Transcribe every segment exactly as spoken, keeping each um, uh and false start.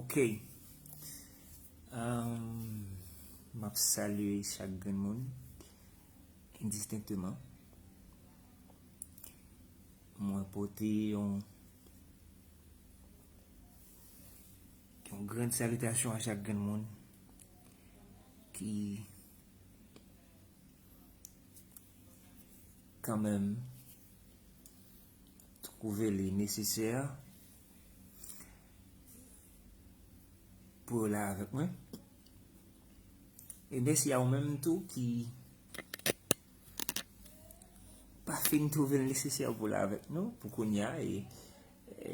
Ok. Um, m ap salye chak grenn moun endistenkteman. Mwen pote yon yon grann salitasyon a chak grenn moun ki kanmenm twouve li nesesè pou yo la avèk mwen. E mèsi a ou menm tou ki pa fin twouve l nesesè pou la avèk nou pou kounye a e,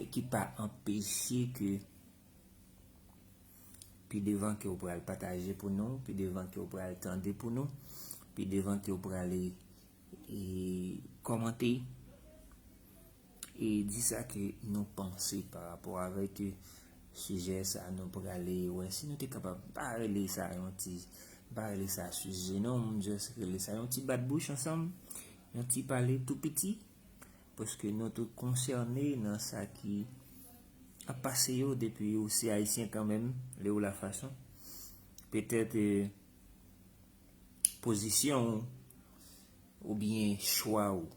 e ki pa anpeche ke pi devan ke w pral pataje pou nou, pi devan ke w pral tande pou nou, pi devan ke w pral e, e kòmante e di sa ke nou panse pa rapò avèk sijè sa nou pral e wè si nou te kapab pa rele sa yon ti, pa rele sa sijè non, m just rele sa yon ti bat bouch ansanm, yon ti pale tou piti, paske nou tout konsène nan sa ki ap pase yo depi ou se ayisyen kanmenm, lè ou la fason. Petèt e, pozisyon ou oubyen chwa ou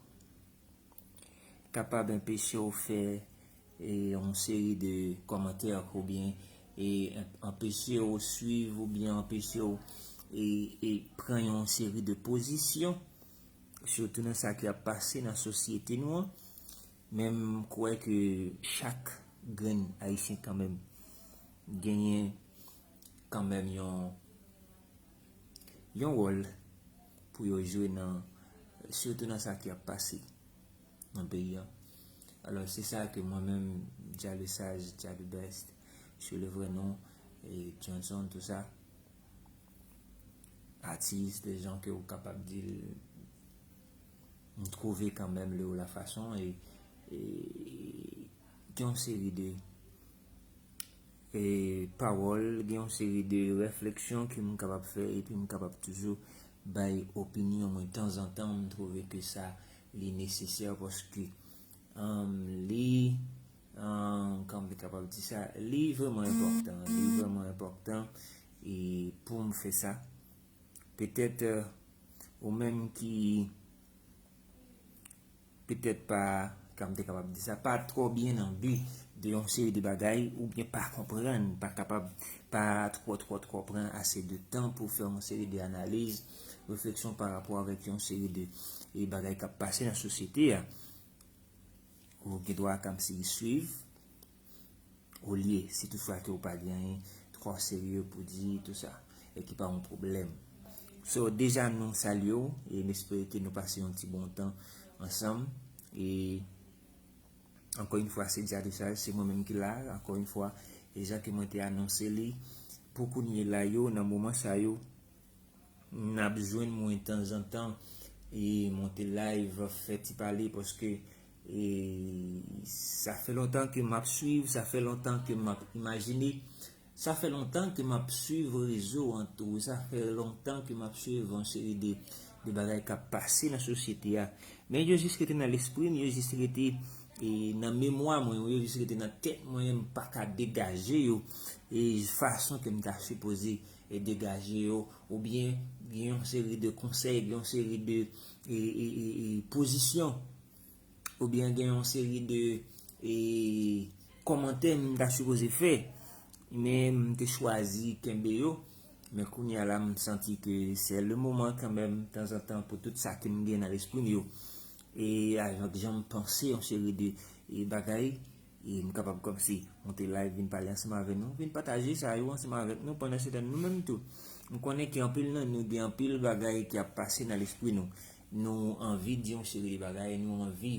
kapab anpeche w fè e, yon seri de kòmantè oubyen e, anpeche w swiv oubyen anpeche w e, e pran yon seri de pozisyon, sitou nan sa ki ap pase nan sosyete nou an. Men m kwè ke chak grenn ayisyen kanmenm genyen kanmenm yon yon wòl pou yo jwe nan, sitou nan sa ki ap pase nan peyi a. Alò, se sa ke mwen menm, Dja le Sage, Dja le Best, sou le vrè non, e Johnson, tou sa, atis, de jan ke ou kapab di l, m twouve kanmenm lè ou la fason e, e gen yon seri de e, pawòl, gen yon seri de refleksyon ke m kapab fè epi m kapab toujou bay opinyon mwen tanzantan, m twouve ke sa li nesesè paske um, li, um, kòman m te kapab di sa, li vrèman enpòtan, li vrèman enpòtan e pou m fè sa. Petèt euh, ou menm ki petèt pa, kòman m te kapab di sa, pa twò byen nan bi de yon seri de bagay oubyen pa konprann, pa kapab, pa twò twò twò pran ase de tan pou fè yon seri de analiz, refleksyon pa rapò avèk yon seri de e, bagay k ap pase nan sosyete a. Ou gen dwa kòmsi swiv olye si toutfwa ke ou pa gen anyen twò serye pou di tou sa e ki pa yon pwoblèm. So deja nou salye w e m espere ke nou pase yon ti bon tan ansanm e ankò yon fwa se Dja de Saj, se mwen menm ki la ankò yon fwa e jan ke mwen te anonse li pou kounye la yo nan moman sa yo n ap jwenn mwen tanzantan e monte live fè ti pale paske e sa fè lontan ke m ap swiv, sa fè lontan ke m ap imajine, sa fè lontan ke m ap swiv rezo an tou, sa fè lontan ke m ap swiv yon seri de, de bagay k ap pase nan sosyete a. Men yo jis rete nan lespri m, yo jis rete e, nan memwa mwen, yo jis rete nan tèt mwen, m pa ka degaje yo e fason ke m ta sipoze e degaje yo oubyen gen yon seri de konsèy, gen yon seri de e, e, e, e, pozisyon oubyen gen yon seri de e, kòmantè m ta sipoze fè men m te chwazi kenbe yo men kounye a la m santi ke se le moman kanmenm tanzantan pou tout sa ke m gen nan lespri m yo e avèk jan m panse yon seri de e, bagay e m kapab kòmsi monte live vin pale ansanm avè nou, vin pataje sa yo ansanm avèk nou pandan se tan nou menm tou. M konnen ke anpil nan nou gen anpil bagay ki ap pase nan lespri nou. Nou anvi di yon seri de bagay, nou anvi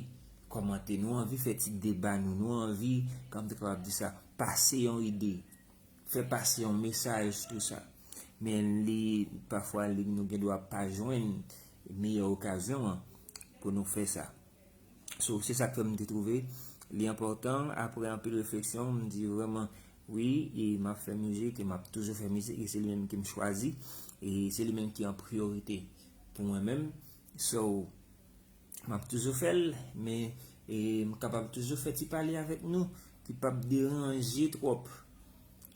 kòmante, nou anvi fè ti deba nou, nou anvi, kòman m te kapab di sa, pase yon ide, fè pase yon mesaj, tou sa. Men li, pafwa, li, nou gen dwa pa jwenn meyè okazyon an pou nou fè sa. So, se sa k fè m te twouve li enpòtan, apre anpil refleksyon, m di vrèman, wi, e m ap fè mizik, e m ap toujou fè mizik, e se li menm ke m chwazi, e se li menm ki an priyorite pou mwen menm. So, m ap toujou fè l, men e m kapab toujou fè ti pale avèk nou, ki p ap deranje twòp.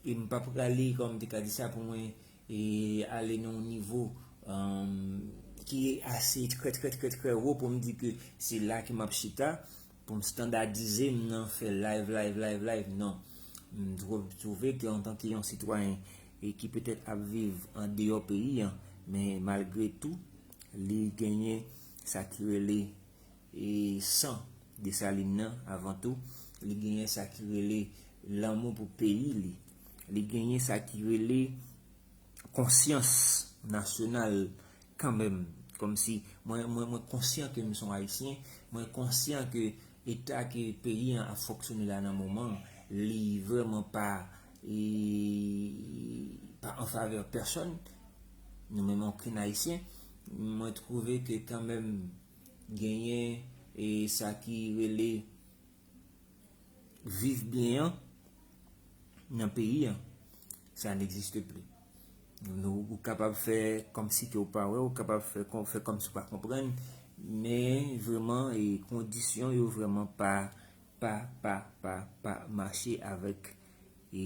E m pa prale, kòm m te ka di sa, pou mwen e ale nan yon nivo um, ki ase trè, trè, trè, trè wo pou m di ke se la ke m ap chita pou m standadize m nan fè live, live, live, live. Non. M twouve ke antanke yon sitwayen e ki petèt ap viv an deyò peyi an, men malgre tou, li genyen sa ki rele e san Desalin nan avan tou, li genyen sa ki rele lanmou pou peyi li. Li genyen sa ki rele konsyans nasyonal kanmenm. Kòmsi mwen, mwen, mwen konsyan ke m se yon Ayisyen, mwen konsyan ke eta ke peyi an ap fonksyone la nan moman, li vrèman pa e, pa an favè pèsòn, nou menm okenn Ayisyen, mwen twouve ke kanmenm genyen e sa ki rele viv byen an nan peyi an, sa n'existe plus. Nou ou kapab fè kòmsi ke ou pa wè, ou kapab fè kòm, fè kòmsi ou pa konprann, men vrèman e kondisyon yo vrèman pa pa pa pa pa mache avèk e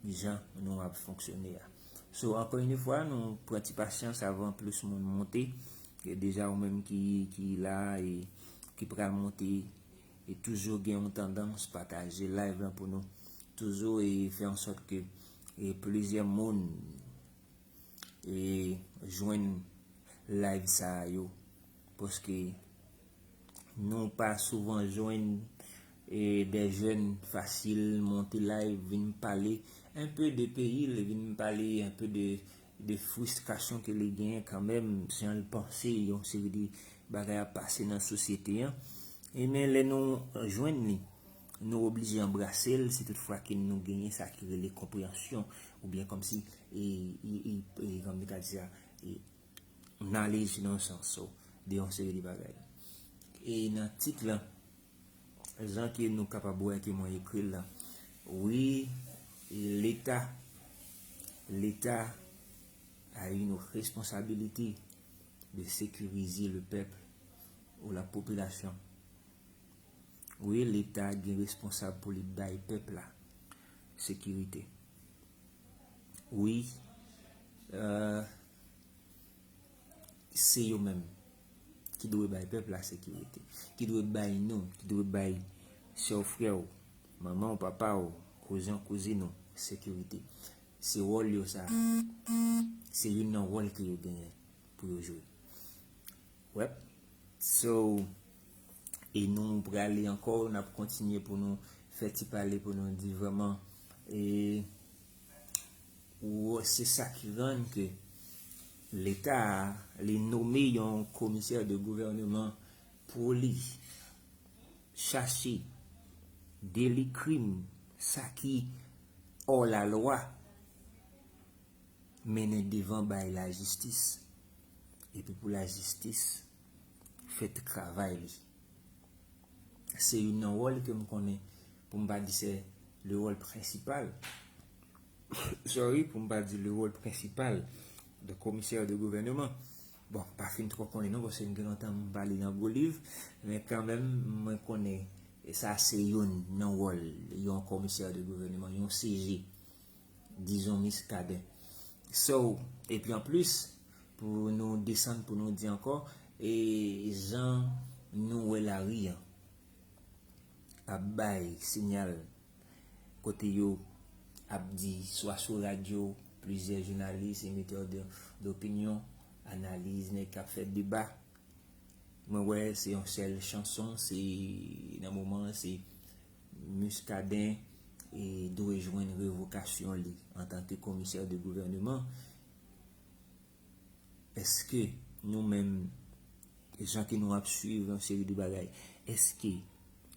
jan nou ap fonksyone a. So ankò yon fwa nou pran ti pasyans avan plis moun monte. E deja ou menm ki ki la e ki pral monte e toujou gen yon tandans pataje live lan pou nou toujou e fè an sòt ke e plizyè moun e jwenn live sa yo paske nou pa souvan jwenn e de jèn fasil monte live vin pale un peu de peyi l, vin pale un peu de de fristrasyon ke li genyen kanmenm jan l panse yon seri de bagay ap pase nan sosyete an. E men lè nou jwenn li, nou oblije anbrase l si tout fwa ke nou genyen sa ki rele konpreyansyon oubyen kòmsi e, e, e, e, kòm nou ka di sa e, knowledge nan sans so, de yon seri de bagay. E nan tit lan, jan ke nou kapab wè ke mwen ekri l la, wi, l'État, l'État a une responsabilité de sécuriser le peuple ou la population. Wi, Leta gen responsab pou li bay pèp la sekirite. Wi, euh, se yo menm ki dwe bay pèp la sekirite, ki dwe bay nou, ki dwe bay sè w, frè w, manman w, papa w, kouzen w, kouzin w sekirite. Se wòl yo sa. Se youn nan wòl ke yo genyen pou yo jwe. Wèp. So, e nou prale ankò, n ap kontinye pou nou fè ti pale, pou nou di vrèman, e, ou, se sa ki rann ke Leta a, li nome yon komisè de gouvènman pou li chache deli krim, sa ki hors la loi, mennen devan bay lajistis, epi pou lajistis fè travay li. Se youn nan wòl ke m konnen, pou m pa di se le wòl prensipal. Sorry, pou m pa di le wòl prensipal de komisè de gouvènman. Bon, pa fin twò konnen non, paske m gen lontan m pa li nan gwo liv, men kanmenm, mwen konnen sa se youn nan wòl yon komisè de gouvènman, yon C G, dizon Muscadin. So, epi anplis, pou nou desann, pou nou di ankò, e jan nou wè lari an ap bay sinyal kote yo ap di, swa sou radyo, plizyè jounalis, emetè de, dopinyon, analiz, nèg k ap fè deba. Mwen wè se yon sèl chanson, se nan moman an, se Muscadin e dwe jwenn revokasyon li antanke komisè de gouvènman. Èske nou menm, jan ke nou ap swiv yon seri de bagay, èske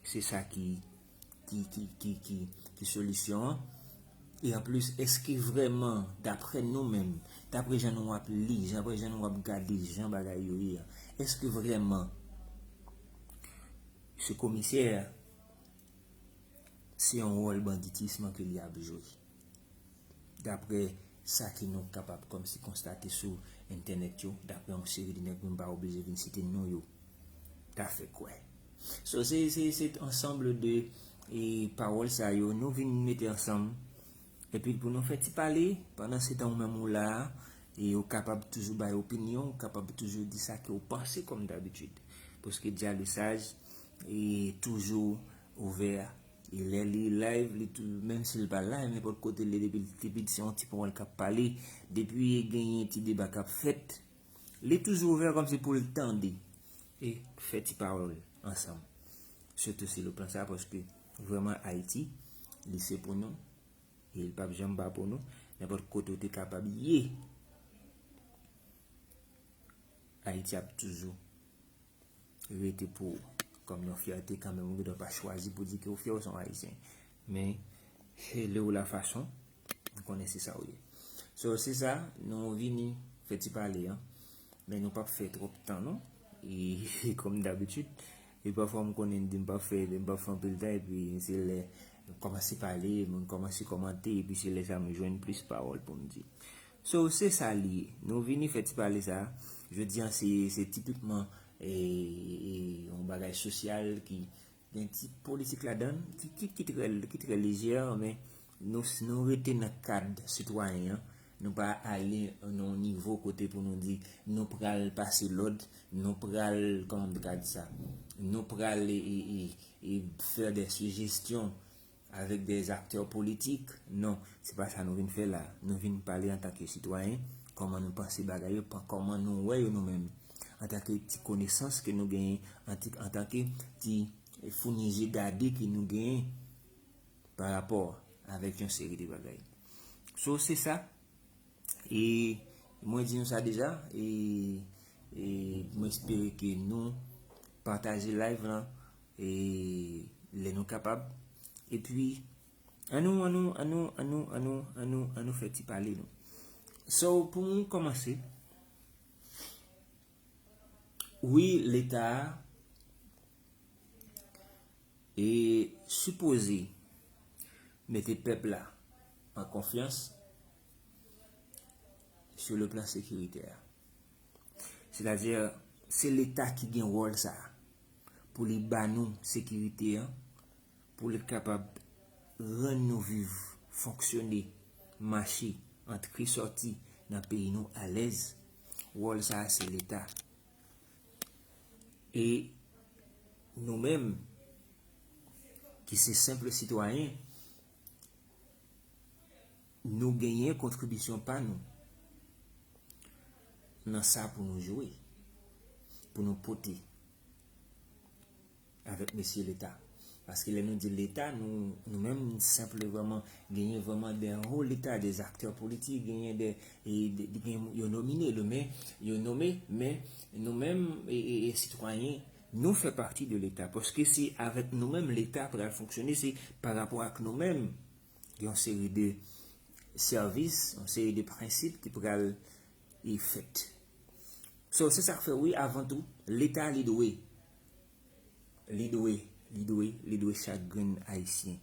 se sa ki, ki, ki, ki, ki, ki solisyon an? E anplis, èske vrèman, daprè nou menm, daprè jan nou ap li, daprè jan nou ap gade, jan bagay yo ye a, èske vrèman se komisè a, se yon wòl banditism ke li ap jwe? Daprè sa ke nou kapab kòmsi konstate sou entènèt yo, daprè yon seri de nèg, mwen pa oblije vin site non yo, ta fè kwè. So, se, se, se ansanm de e, pawòl sa yo, nou vin mete ansanm, Epi pou nou fè ti pale, pandan se tan ou menm ou la a, e ou kapab toujou bay opinyon, ou kapab toujou di sa ke ou panse kòm dabitid. Paske Dja Lesaj e toujou ouvè, e lè li live, li tou, menm si l pa live, nenpòt kote l ye, depi, depi se yon ti pawòl k ap pale, depi genyen ti deba k ap fèt, li toujou ouvè kòmsi pou l tande e fè ti pawòl ansanm. Sitou sou le plan sa, paske vrèman Ayiti, li se pou nou, e li p ap janm pa pou nou. Nenpòt kote ou te kapab ye, Ayiti ap toujou rete pou ou kòm yon fyète kanmenm. Ou gendwa pa chwazi pou di ke ou fyè, ou se yon Ayisyen. Men, se lè ou la fason, ou konnen se sa ou ye. So, se sa, nou vini fè ti pale an. Men nou p ap fè twòp tan, non. E, e kòm dabitid, e pafwa m konnen m di m p ap fè, m p ap fè anpil tan, epi se lè m kòmanse pale, moun kòmanse kòmante, epi se lè sa m jwenn plis pawòl pou m di. So, se sa li ye. Nou vini fè ti pale sa. Jodi a, se, se tipikman, e, e, yon bagay sosyal ki gen ti politik ladan l, ki, ki, ki trè, ki trè lejè, men nou, si nou rete nan kad sitwayen an, nou pa ale nan yon nivo kote pou nou di nou pral pase lòd, nou pral, kòman m te ka di sa, nou pral e, e, e, e fè de sijesyon avèk de aktè politik. Non, se pa sa nou vin fè la. Nou vin pale antanke sitwayen, kòman nou panse bagay yo, pa kòman nou wè yo nou menm. Antanke ti konesans ke nou genyen, anti-, antanke ti founi je gade ke nou genyen pa rapò avèk yon seri de bagay. So, se sa. E mwen di nou sa deja, e, e mwen espere ke nou pataje live lan, e lè nou kapab. Epi, annou, annou, annou, annou, annou, annou, annou fè ti pale nou. So, pou nou kòmanse, wi, Leta a, e sipoze mete pèp la an konfyans sou le plan sekiritè. Sètadi, se Leta ki gen wòl sa a, pou li ba nou sekirite an, pou li kapab rann nou viv, fonksyone, mache, antre sòti nan peyi nou alèz. Wòl sa a se Leta. E nou menm, ki se senp sitwayen, nou genyen kontribisyon pa nou nan sa pou nou jwe, pou nou pote avèk mesye Leta. Paske lè nou di Leta, nou, nou menm, senp vrèman, genyen vrèman de ho Leta, de aktè politik, genyen de, e, de, de, gen, yo nomine, yo, men, yo nome, men nou menm, e, e, e sitwayen, nou fè pati de Leta. Paske se avèk nou menm Leta pral fonksyone, se pa rapò ak nou menm. Gen yon seri de sèvis, yon seri de prensip ki pral e fèt. So, se sa k fè, wi, avan tou, Leta, li dwe, li dwe, li dwe, li dwe chak grenn Ayisyen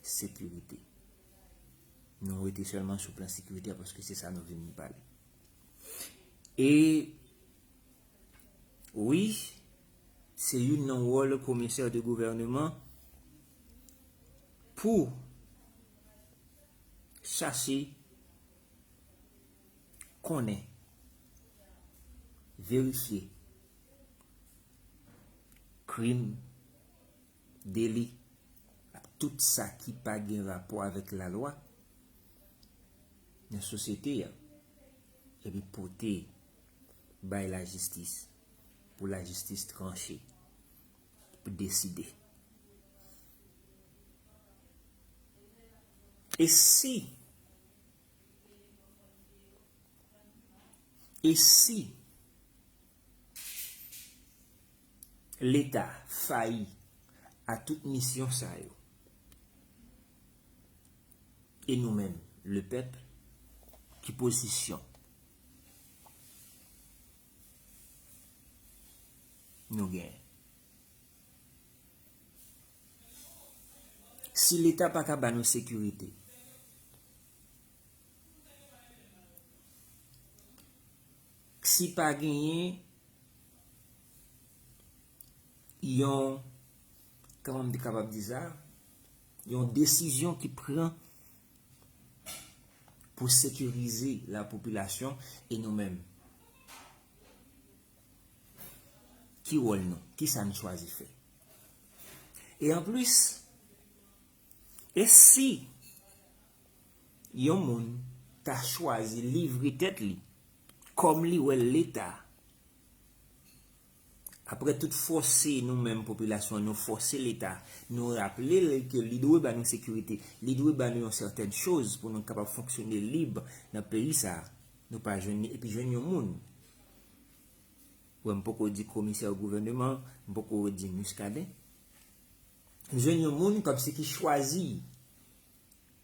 sekirite. Nou rete sèlman sou plan sekirite a, paske se sa nou vin pale. E wi, se youn nan wòl komisè de gouvèneman pou chache konnen, verifye krim, deli, ak tout sa ki pa gen rapò avèk lalwa nan sosyete a, epi pote bay lajistis, pou lajistis tranche, pou deside. E si, e si Leta fayi a tout misyon sa yo, e nou menm, lepèp, ki pozisyon nou genyen? Si Leta pa ka ba nou sekirite, si pa genyen yon, kòman m te kapab di sa, yon desizyon ki pran pou sekirize lapopilasyon e nou menm. Ki wòl nou? Kisa n chwazi fè? E anplis, e si yon moun ta chwazi livre tèt li kòm li wè Leta, apre tout fòse nou menm popilasyon, nou fòse Leta, nou raple l ke li dwe ba nou sekirite, li dwe ba nou yon sètèn choz pou nou kapab fonksyone lib nan peyi sa, nou pa jwenn li, epi jwenn yon moun. Wè, m poko di komisè gouvèneman, m poko di Muscadin. Jwenn yon moun kòmsi ki chwazi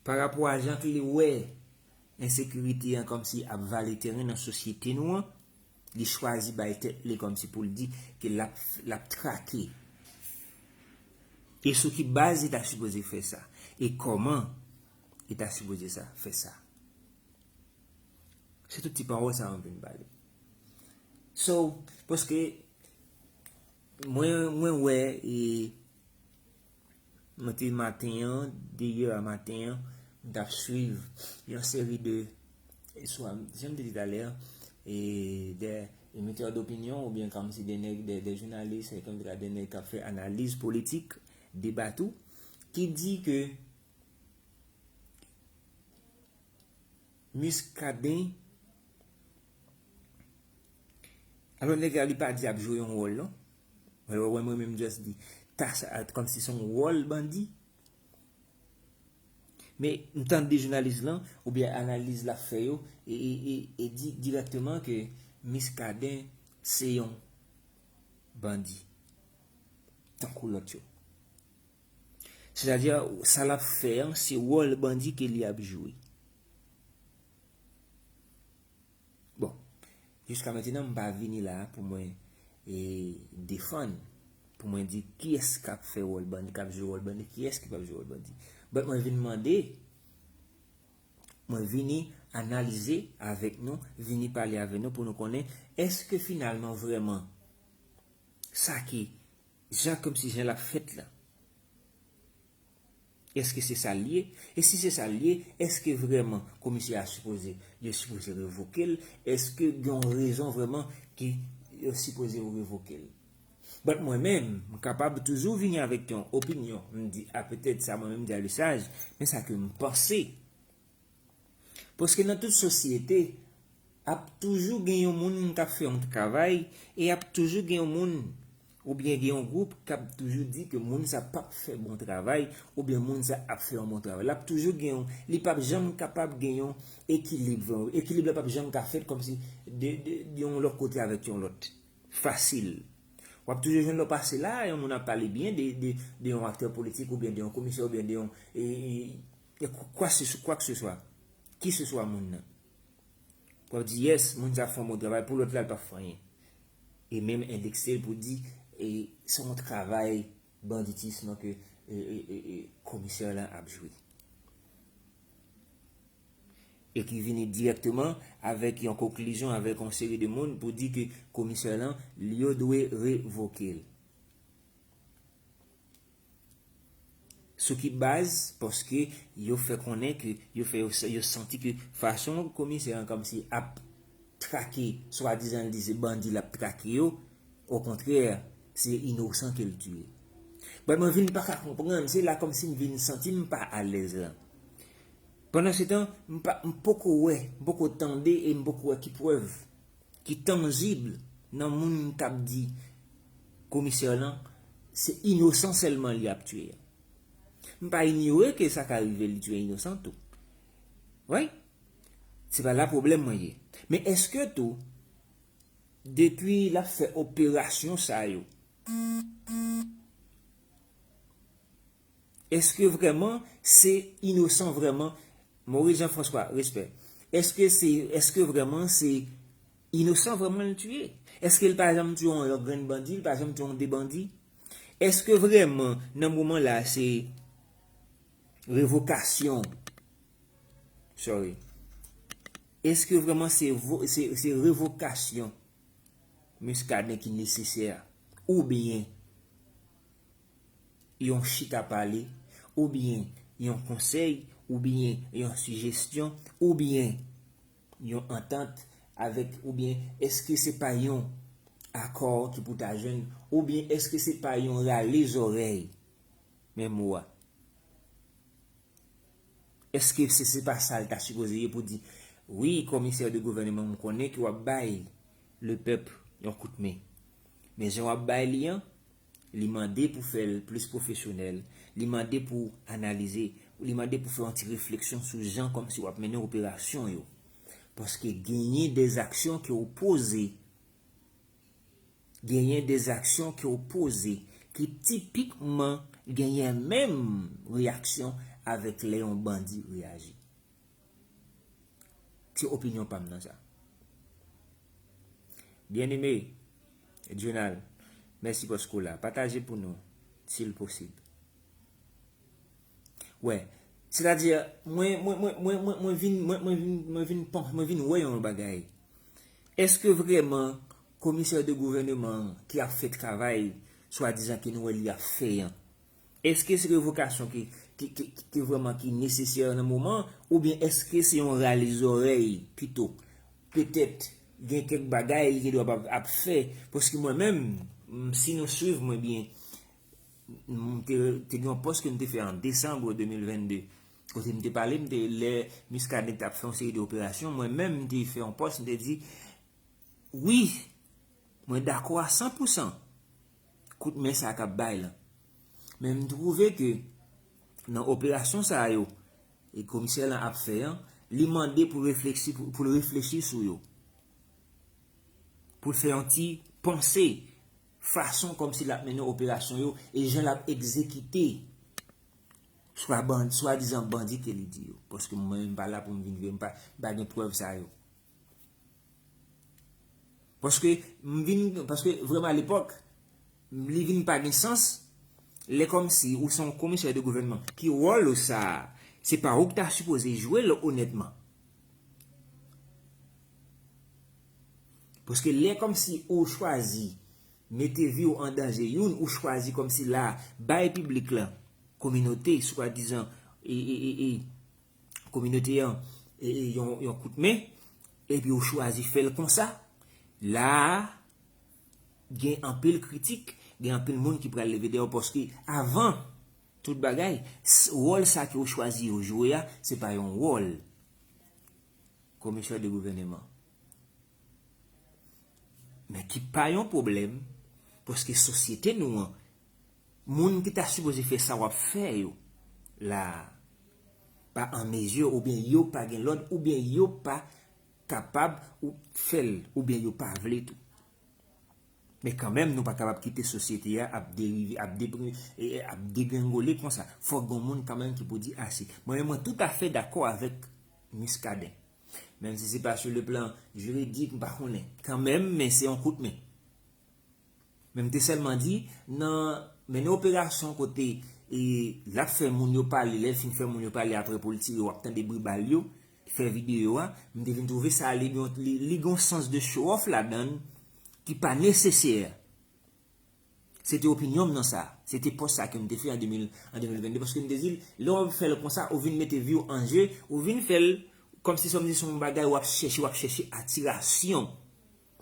pa rapò a jan ke li wè ensekirite an kòmsi ap vale teren nan sosyete nou an, li chwazi bay tèt li kòmsi pou l di ke l ap, l ap trake. E sou ki baz li ta sipoze fè sa? E kòman li ta sipoze sa, fè sa? Se tout ti pawòl sa yo m vin pale. So, paske mwen, mwen wè, e, mwen te maten an, deyè a maten an, m t ap swiv yon seri de, e swa, jan m te di talè, e, de emetè dopinyon oubyen kòmsi de nèg, de, de jounalis, e kòmsi de nèg k ap fè analiz politik, deba tou, ki di ke Muscadin, alò nèg la li pa di ap jwe yon wòl non. Alò wè mwen menm just di, ta sa, kòmsi se yon wòl bandi. Men m tande jounalis lan, oubyen analiz l ap fè yo, e, e, e, e di dirèkteman ke Muscadin se yon bandi. Tankou lòt yo. Sètadi, sa l ap fè an, se wòl bandi ke li ap jwe. Bon, jiska mentenan, m pa vini la pou mwen, e, defann, pou mwen di kiyès k ap fè wòl bandi, k ap jwe wòl bandi, kiyès ki p ap jwe wòl bandi. But mwen vin mande, mwen vini analize avèk nou, vini pale avèk nou pou nou konnen, èske finalman, vrèman, sa ki jan kòmsi jan l ap fèt la. Èske se sa l ye? E si se sa l ye, èske vrèman komisè a sipoze, yo sipoze revoke l? Èske gen yon rezon vrèman ki yo sipoze revoke l? But mwen menm, m kapab toujou vini avèk yon opinyon. M di, a, petèt sa mwen menm di a le saj, men sa ke m panse. Paske nan tout sosyete, ap toujou gen yon moun k ap fè yon travay, e ap toujou gen yon moun, oubyen gen yon gwoup k ap toujou di ke moun sa p ap fè bon travay, oubyen moun sa ap fè yon bon travay. L ap toujou gen yon, li p ap janm kapab gen yon ekilib, vrèman. Ekilib la p ap janm ka fèt kòmsi de, de, de yon lòt kote avèk yon lòt. Fasil. W ap toujou jwenn lè w pase la, yon moun ap pale byen de, de, de yon aktè politik, oubyen de yon komisè, oubyen de yon, e, e, e, kwa, kwa se, kwa ke se swa. Ki se swa moun nan. W ap di, yes, moun sa ap fè yon bon travay, pou lòt la, l p ap fè anyen. E menm endekse l pou di, e, se yon travay banditism ke, e, e, e, e, komisè lan ap jwe. E ki vini dirèkteman avèk yon konklizyon, avèk yon seri de moun pou di ke komisè lan, li yo dwe revoke l. Sou ki baz? Paske yo fè konnen ke, yo fè, yo, yo santi ke fason komisè an kòmsi ap trake, swadizan li di se bandi l ap trake yo, okontrè, se inosan ke l tiye. But mwen vin pa ka konprann, se la kòmsi m vin santi m pa alèz la. Pandansetan, m pa, m poko wè, m poko tande e m poko wè ki prèv ki tanjib nan moun k ap di komisè lan, se inosan sèlman li ap tiye. M pa inyore ke sa ka rive li tiye inosan tou. Wi. Se pa la pwoblèm mwen ye. Men èske tou, depi l ap fè operasyon sa yo, èske vrèman se inosan vrèman? Maurice Jean François, respè. Èske se, èske vrèman se inosan vrèman l tiye? Èske l pa janm tiye yon grenn bandi, l pa janm tiye yon de bandi? Èske vrèman, nan moman la, se revokasyon? Sorry. Èske vrèman se vo-, se, se revokasyon Muscadin ki nesesè? Oubyen yon chita pale, oubyen yon konsèy, oubyen yon sijesyon, oubyen yon antant avèk, oubyen èske se pa yon akò ki pou ta jwenn, oubyen èske se pa yon rale zòrèy, men mo a? Èske se, se pa sa l ta sipoze ye pou di, wi, komisè de gouvènman, m konnen ke w ap bay lepèp yon kout men. Men jan w ap bay li an, li mande pou fè l plis pwofesyonèl, li mande pou analize, li mande pou fè yon ti refleksyon sou jan kòmsi w ap mennen operasyon yo. Paske genyen de aksyon ke w poze, genyen de aksyon ke w poze ki tipikman genyen menm reyaksyon avèk lè yon bandi reyaji. Se opinyon pa m nan sa. Byeneme, Jonal, mèsi paske w la. Pataje pou nou, si l posib. Wè. Sètadi, mwen, mwen, mwen, mwen, mwen, mwen vin, mwen, mwen vin, mwen vin, pon- mwen vin wè yon bagay. Èske vrèman komisè de gouvènman ki ap fè travay swadizan ke nou wè li ap fè an, èske se revokasyon ki, ki, ki, ki, ki vrèman ki nesesè nan moman, oubyen èske se yon rale zòrèy pito? Petèt gen kèk bagay li te dwe ap, ap fè, paske mwen menm, m, si nou swiv mwen byen, m te, te gen yon pòs ke m te fè an desanm de mil vennde, kote m te pale, m te, lè Muscadin t ap fè yon seri de operasyon, mwen menm m te fè yon pòs, m te di, wi, mwen dakò a san pou san kout men sa k ap bay lan. Men m twouve ke nan operasyon sa yo, e komisè lan ap fè an, li mande pou refleksi, pou, pou l reflechi sou yo. Pou l fè yon ti panse fason kòmsi l ap mennen operasyon yo e jan l ap egzekite swa ban-, swadizan bandi ke li di yo. Paske mwen menm m pa la pou m vin vre, m pa, m pa gen prèv sa yo. Paske m vin, paske vrèman alepòk, li vin pa gen sans, lè kòmsi ou se yon komisè de gouvènman, ki wòl ou sa a? Se pa ou ki ta sipoze jwe l onètman. Paske lè kòmsi ou chwazi mete vi w an danje, youn ou chwazi kòmsi la bay piblik lan, kominote, swadizan, e, e, e, e, kominote an, e, e, yon, yon kout men, epi ou chwazi fè l konsa, la a, gen anpil kritik, gen anpil moun ki pral leve dèyè w, paske avan tout bagay, s-, wòl sa ke ou chwazi yo jwe a, se pa yon wòl komisè de gouvènman. Men ki pa yon pwoblèm, paske sosyete nou an, moun ki ta sipoze fè sa w ap fè yo la a, pa an mezi, oubyen yo pa gen lòd, oubyen yo pa kapab ou fè l, oubyen yo pa vle tou. Men kanmenm, nou pa kapab kite sosyete a ap derive, ap depri-, e, e, ap degrengole konsa. Fòk gen moun kanmenm ki pou di ase. Mwen menm, mwen toutafè dakò avèk Muscadin. Menm si se pa sou le plan jiridik, m pa konnen. Kanmenm, men se yon kout men. Men m te sèlman di, nan mennen operasyon kote, e, l ap fè moun yo pale, lè l fin fè moun yo pale apre pou l tire, w ap tande bri bal yo, fè videyo a, m te vin twouve sa, li gen, li, li gen yon sans de show off ladan l ki pa nesesè. Se te opinyon m nan sa. Se te pòs sa ke m te fè an de mil, an de mil vennde, paske m te di l, lè w ap fè l konsa, ou vin mete vi w an je, ou vin fè l kòmsi se yon bagay w ap chèche, w ap chèche atirasyon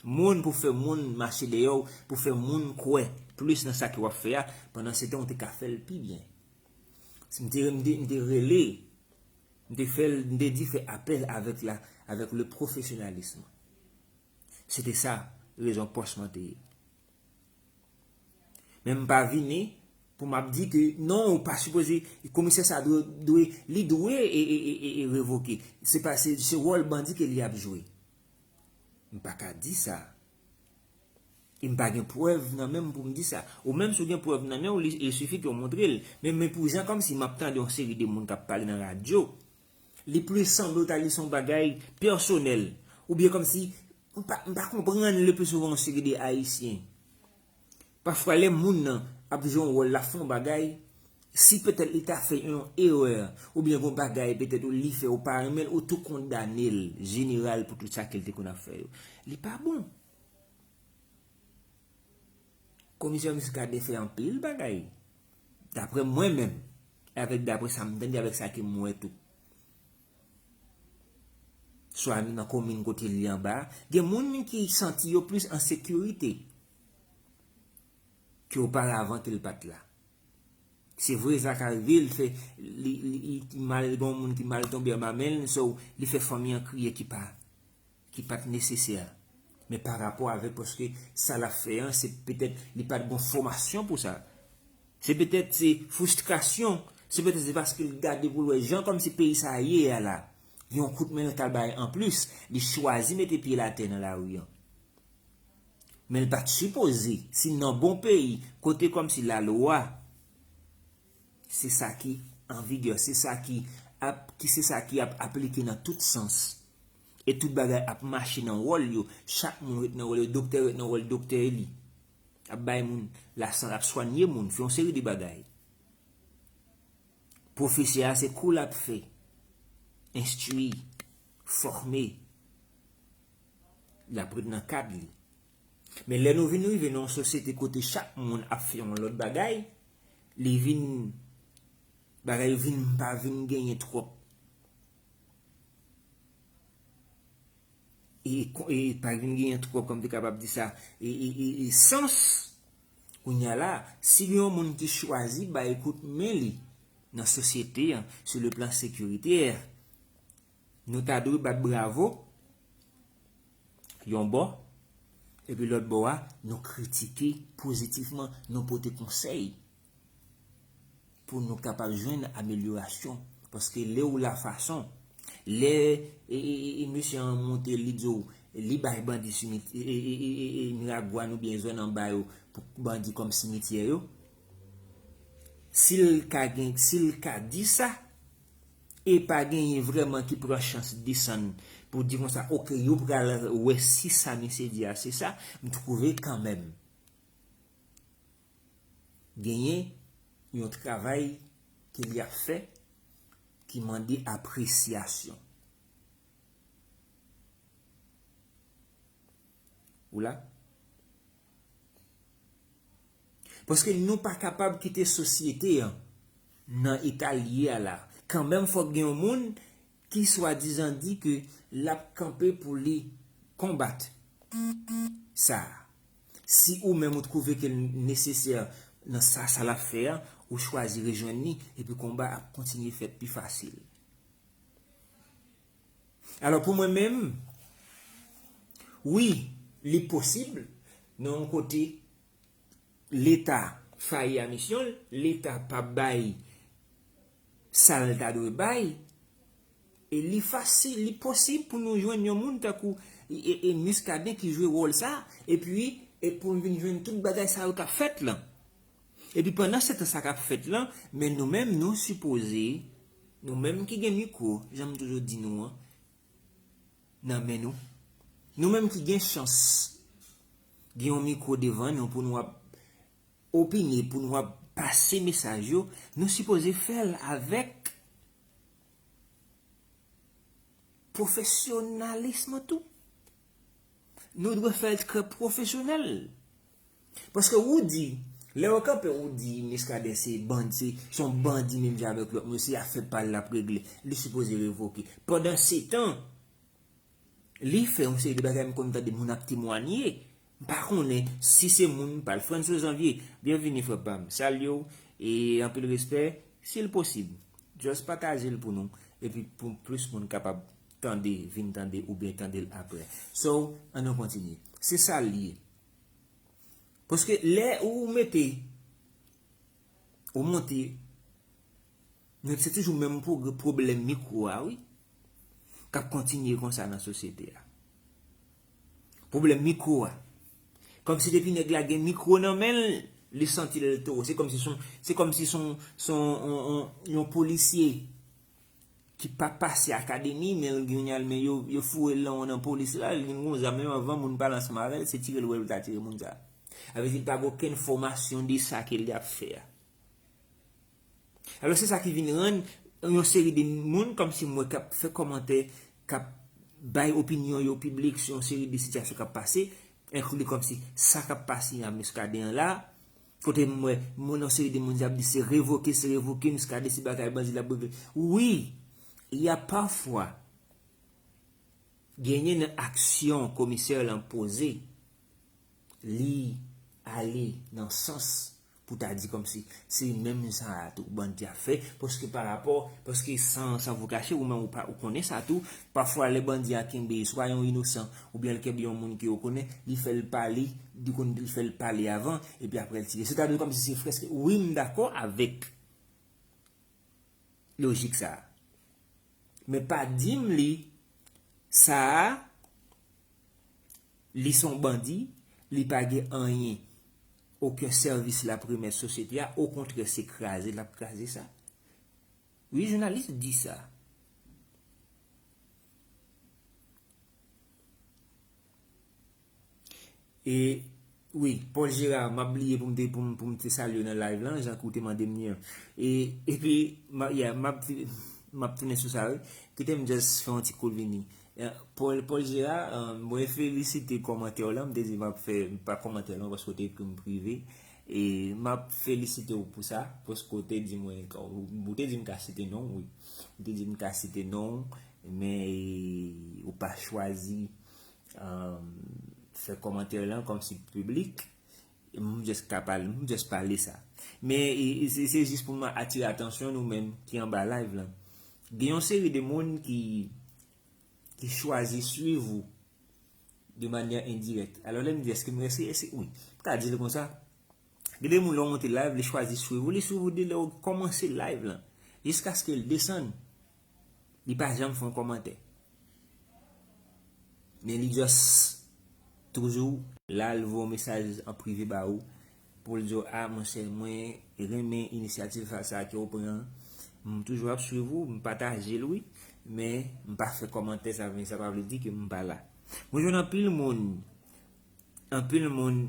moun pou fè moun mache dèyè w, pou fè moun kwè plis nan sa ke w ap fè a, pandan se tan ou te ka fè l pi byen. Si m te, m te, m te rele, m te fè l, m te di fè apèl avèk la, avèk le profesyonalism. Se te sa, rezon pòs mwen te ye. Men m pa vini pou m ap di ke non, ou pa sipoze, komisè sa dwe, dwe, li dwe e, e, e, e, e revoke. Se pa, se, se wòl bandi ke li ap jwe. M pa ka di sa. E m pa gen prèv nan men m pou m di sa. Ou menm si w gen prèv nan men w, li, il suffit ke w montre l. Men, men pou jan kòmsi m ap tande yon seri de moun k ap pale nan radyo, li plis sanble w ta li se yon bagay pèsonèl. Oubyen kòmsi, m pa, m pa konprann le pli souvan yon seri de Ayisyen. Pafwa lè moun nan ap jwe yon wòl, l ap fè yon bagay, si petèt li ta fè yon erè, oubyen gon bagay petèt ou li fè ou pa renmen l, ou tou kondane l, jeneral, pou tout sa ke l te konn ap fè yo. Li pa bon. Komisè Muscadin fè anpil bagay. Daprè mwen menm, avèk daprè sa m tande, avèk sa ke m wè tou. swa nan komin kote li anba, gen moun ki santi yo plis an sekirite ke oparavan ke l pa t la. Se vre, sa ka rive, l fè, li, li, li mal, gen yon moun ki mal tonbe anba men l, so, li fè fanmi an kriye ki pa, ki pa t nesesè. Men pa rapò avèk, paske sa l ap fè an, se petèt li pa t gon fòmasyon pou sa. Se petèt se fristrasyon, se petèt se paske l gade pou l wè jan kòmsi peyi sa ye a la. Yon kout men l ka bay anplis, li chwazi mete pye l atè nan lari an. Men l pa t sipoze, si nan bon peyi, kote kòmsi lalwa, se sa ki an vigè, se sa ki ap, ki se sa ki ap aplike nan tout sans. E tout bagay ap mache nan wòl yo, chak moun ret nan wòl yo, doktè ret nan wòl doktè li. Ap bay moun lasan, ap swanye moun, fè yon seri de bagay. Pwofesè a se kou l ap fè, enstwi, fòme, l ap ret nan kad li. Men lè nou vin rive nan yon sosyete kote chak moun ap fè yon lòt bagay, li vin, bagay yo vin pa vin genyen twòp. E, e, e pa vin genyen twòp, kòm te kapab di sa, e, e, e, e sans. Kounye a la, si gen yon moun ki chwazi bay kout men li nan sosyete an, sou le plan sekiritè, nou ta dwe bat bravo yon bò, epi lòt bò a, nou kritike pozitivman, nou pote konsèy pou nou kapab jwenn amelyorasyon. Paske lè ou la fason, lè e, e, e, e mesye an monte, li di w, li bay bandi simit-, e, e, e, e, e, e, Miragwàn oubyen zòn anba yo pou bandi kòm simityè yo, si l ka gen, si l ka di sa, e pa genyen vrèman ki pran chans desann pou di konsa, oke, yo pral wè si sa misye di a se sa, m twouve kanmenm genyen yon travay ke li ap fè ki mande apresyasyon. Ou la? Paske nou pa kapab kite sosyete an nan eta l ye a la. Kanmenm, fòk gen yon moun ki swadizan di ke l ap kanpe pou li konbat sa. Si ou menm ou twouve ke l nesesè nan sa, sa l ap fè a, ou chwazi rejwenn li, epi konba ap kontinye fèt pi fasil. Alò, pou mwen menm, wi, li posib, nan yon kote, Leta fayi a misyon l, Leta pa bay sa l ta dwe bay, e li fasil, li posib pou nou jwenn yon moun tankou e, e, e Muscadin ki jwe wòl sa, epi, e pou n vin jwenn tout bagay sa yo k ap fèt lan. Epi pandan se tan sa k ap fèt lan, men nou menm nou sipoze, nou menm ki gen mikwo, jan m toujou di nou an, nan men nou. Nou menm ki gen chans, gen yon mikwo devan nou pou nou ap opine, pou nou ap pase mesaj yo, nou sipoze fè l avèk pwofesyonalis tou. Nou dwe fè l trè pwofesyonèl. Paske ou di, lè yo kanpe, ou di Muscadin se bandi, se, se yon bandi menm jan avèk lòt moun, se afè pa l l ap regle, li sipoze revoke. Pandan se tan, li fè yon seri de bagay m konn tande moun ap temwanye. M pa konnen si se moun pa l. Franco Janvier, byenvini frè pa m. Salye w e anpil respè. Si l posib, just pataje l pou nou. Epi pou plis moun kapab tande, vin tande oubyen tande l apre. So, ann nou kontinye. Se sa l ye. Paske lè ou mete, ou monte, nou se toujou menm pwo-, pwoblèm mikwo a, wi, k ap kontinye konsa nan sosyete a. Pwoblèm mikwo a. Kòmsi depi nèg la gen mikwo nan men l, li santi l toro. Se kòmsi se yon, se kòmsi se yon, se yon, yon, yon, yon polisye ki pa pase akademi, men l gen yon men yo, yo foure l nan, nan polis la, li gen yon zam, menm anvan moun pale ansanm avè l, se tire l wè l ta tire moun sa. Sa vle di li pa gen okenn fòmasyon de sa ke li ap fè a. Alò, se sa ki vin rann yon seri de moun, kòmsi m wè, k ap fè kòmantè, k ap bay opinyon yo piblik sou yon seri de sitiyasyon k ap pase, enkli kòmsi sa k ap pase a Muscadin an la, kote m wè moun, yon seri de moun ap di se revoke, se revoke, Muscadin se bagay bandi l ap regle. Wi, y a pafwa Genyen nan aksyon komisè lan poze, li ale nan sans pou ta di kòmsi se menm sa a tou bandi a fè, paske pa rapò, paske san, san vou kache, ou menm ou pa, ou konnen sa tou, pafwa lè bandi a kenbe swa yon inosan, oubyen l kenbe yon moun ke yo konnen, li fè l pale, li konn li fè l pale avan, epi apre l tire. Se ta di kòmsi se frèske, wi, m dakò avèk lojik sa a. Men pa di m li, sa a, li se yon bandi, li pa gen anyen, okenn sèvis l ap remèt sosyete a, okontrè, se kraze l ap kraze sa. Wi, jounalis di sa. E, wi, Paul Gérard, m ap bliye pou m te, pou m, pou m te salye w nan live lan, jan ke w te mande m li an. E, epi, m a, yeah, m ap, m ap tounen sou sa, wi. Kite m just fè yon ti kout vini. Eh, Paul, Paul Gérard, eh, mwen felisite kòmantè w lan, m te di m ap fè, pa kòmantè w lan, paske w te ekri m prive. E m ap felisite w pou sa, paske w te di mwen, ou te di m ka site non w, wi. Ou te di m ka site non w, men, e, ou pa chwazi, um, fè kòmantè lan kòmsi piblik. M just ka pale, m just pale sa. Men, e, e, se, se jis pou m atire atansyon nou menm ki anba live lan. Gen yon seri de moun ki, ki chwazi swiv ou de manyè endirèk. Alò, lè m di, èske m resi, èske, wi. M ka di l konsa. Gen de moun, lè w monte live, li chwazi swiv ou, li swiv ou de lè w kòmanse live lan, jiskaske l desann. Li pa janm fè yon kòmantè. Men li just toujou la, l voye yon mesaj an prive ba ou, pou l di w, a, monchè, mwen renmen inisyativ sa, sa ke w pran an. M toujou ap swiv ou, m pataje l, wi, men m pa fè kòmantè, sa, men sa pa vle di ke m pa la. Mwen jwenn anpil moun, anpil moun